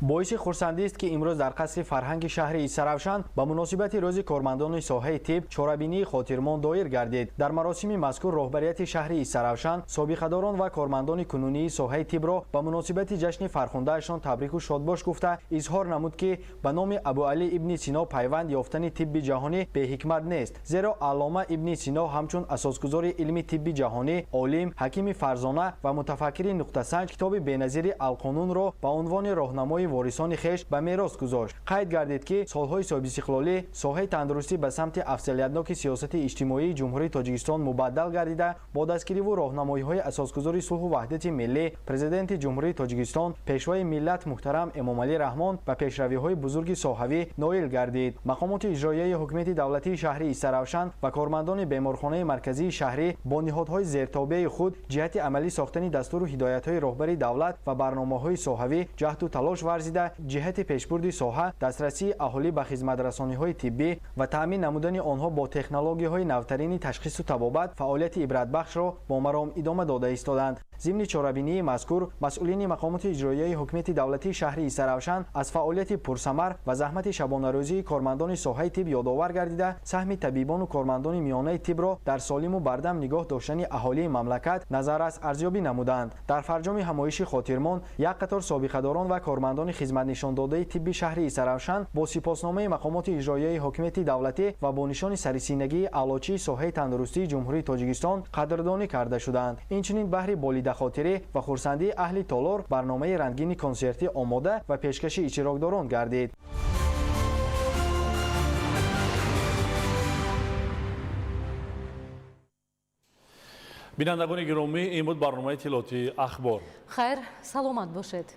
Боиси хурсандист, ки имрӯз дар қасри фарҳанги шаҳри Истаравшан ба муносибати рӯзи кормандони соҳаи тиб чорабинии хотирмон доир гардид. Дар маросими мазкур роҳбарияти шаҳри Истаравшан собиқадорон ва кормандони кунунии соҳаи тибро ба муносибати ҷашни фархундаашон табрику шодбош гуфта, изҳор намуд, ки ба номи Абуалӣ ибни Сино пайванд ёфтани тибби ҷаҳонӣ беҳикмат нест, зеро аллома ибни Сино ҳамчун асосгузори илми тибби ҷаҳонӣ, олим, ҳакими фарзона ва мутафаккири нуқтасанҷ китоби беназири Алқонунро ба унвони роҳнамои ворисони хеш ба мерос гузошт. Қайд гардид, ки солҳои соҳибистиқлолӣ соҳаи тандурустӣ ба самти афзалиятноки сиёсати иҷтимоии Ҷумҳурии Тоҷикистон мубаддал гардида, бо дастгириву роҳнамоиҳои асосгузори сулҳу ваҳдати миллӣ, Президенти Ҷумҳурии Тоҷикистон, Пешвои миллат муҳтарам Эмомалӣ Раҳмон ба пешравиҳои бузурги соҳавӣ ноил гардид. Мақомоти иҷроияи ҳукумати давлатии шаҳри Истаравшан ва кормандони беморхонаи марказии шаҳрӣ бо ниҳодҳои зертобеи худ ҷиҳати амалӣ сохтани дастуру ҳидоятҳои роҳбари давлат ва барномаҳои соҳавӣ ҷаҳду талош варзида, ҷиҳати пешбурди соҳа, дастрасии аҳолӣ ба хизматрасониҳои тиббӣ ва таъмин намудани онҳо бо технологияҳои навтарини ташхису табобат фаъолияти ибратбахшро бо маром идома дода истоданд. Зимни чорабинии мазкур масъулини мақомоти иҷроияи ҳукумати давлатии шаҳри Истаравшан аз фаъолияти пурсамар ва заҳмати шабонарӯзии кормандони соҳаи тиб ёдовар гардида, саҳми табибону кормандони миёнаи тибро дар солиму бардам нигоҳ доштани аҳолии мамлакат назаррас арзёбӣ намуданд. Дар фарҷоми ҳамоиши хотирмон як қатор собиқадорон ва кормандони хизматнишондодаи тибби шаҳри Истаравшан бо сипосномаи мақомоти иҷроияи ҳокимияти давлатӣ ва бо нишони сарисинагии аълочии соҳаи тандурустии Ҷумҳурии Тоҷикистон қадрдонӣ карда шуданд. Инчунин баҳри болидахотирӣ ва хурсандии аҳли толор барномаи рангини консертӣ омода ва пешкаши иштирокдорон гардид.
Бинандагони гиромӣ, ин буд барномаи иттилоотии Ахбор.
Хайр, саломат бошед.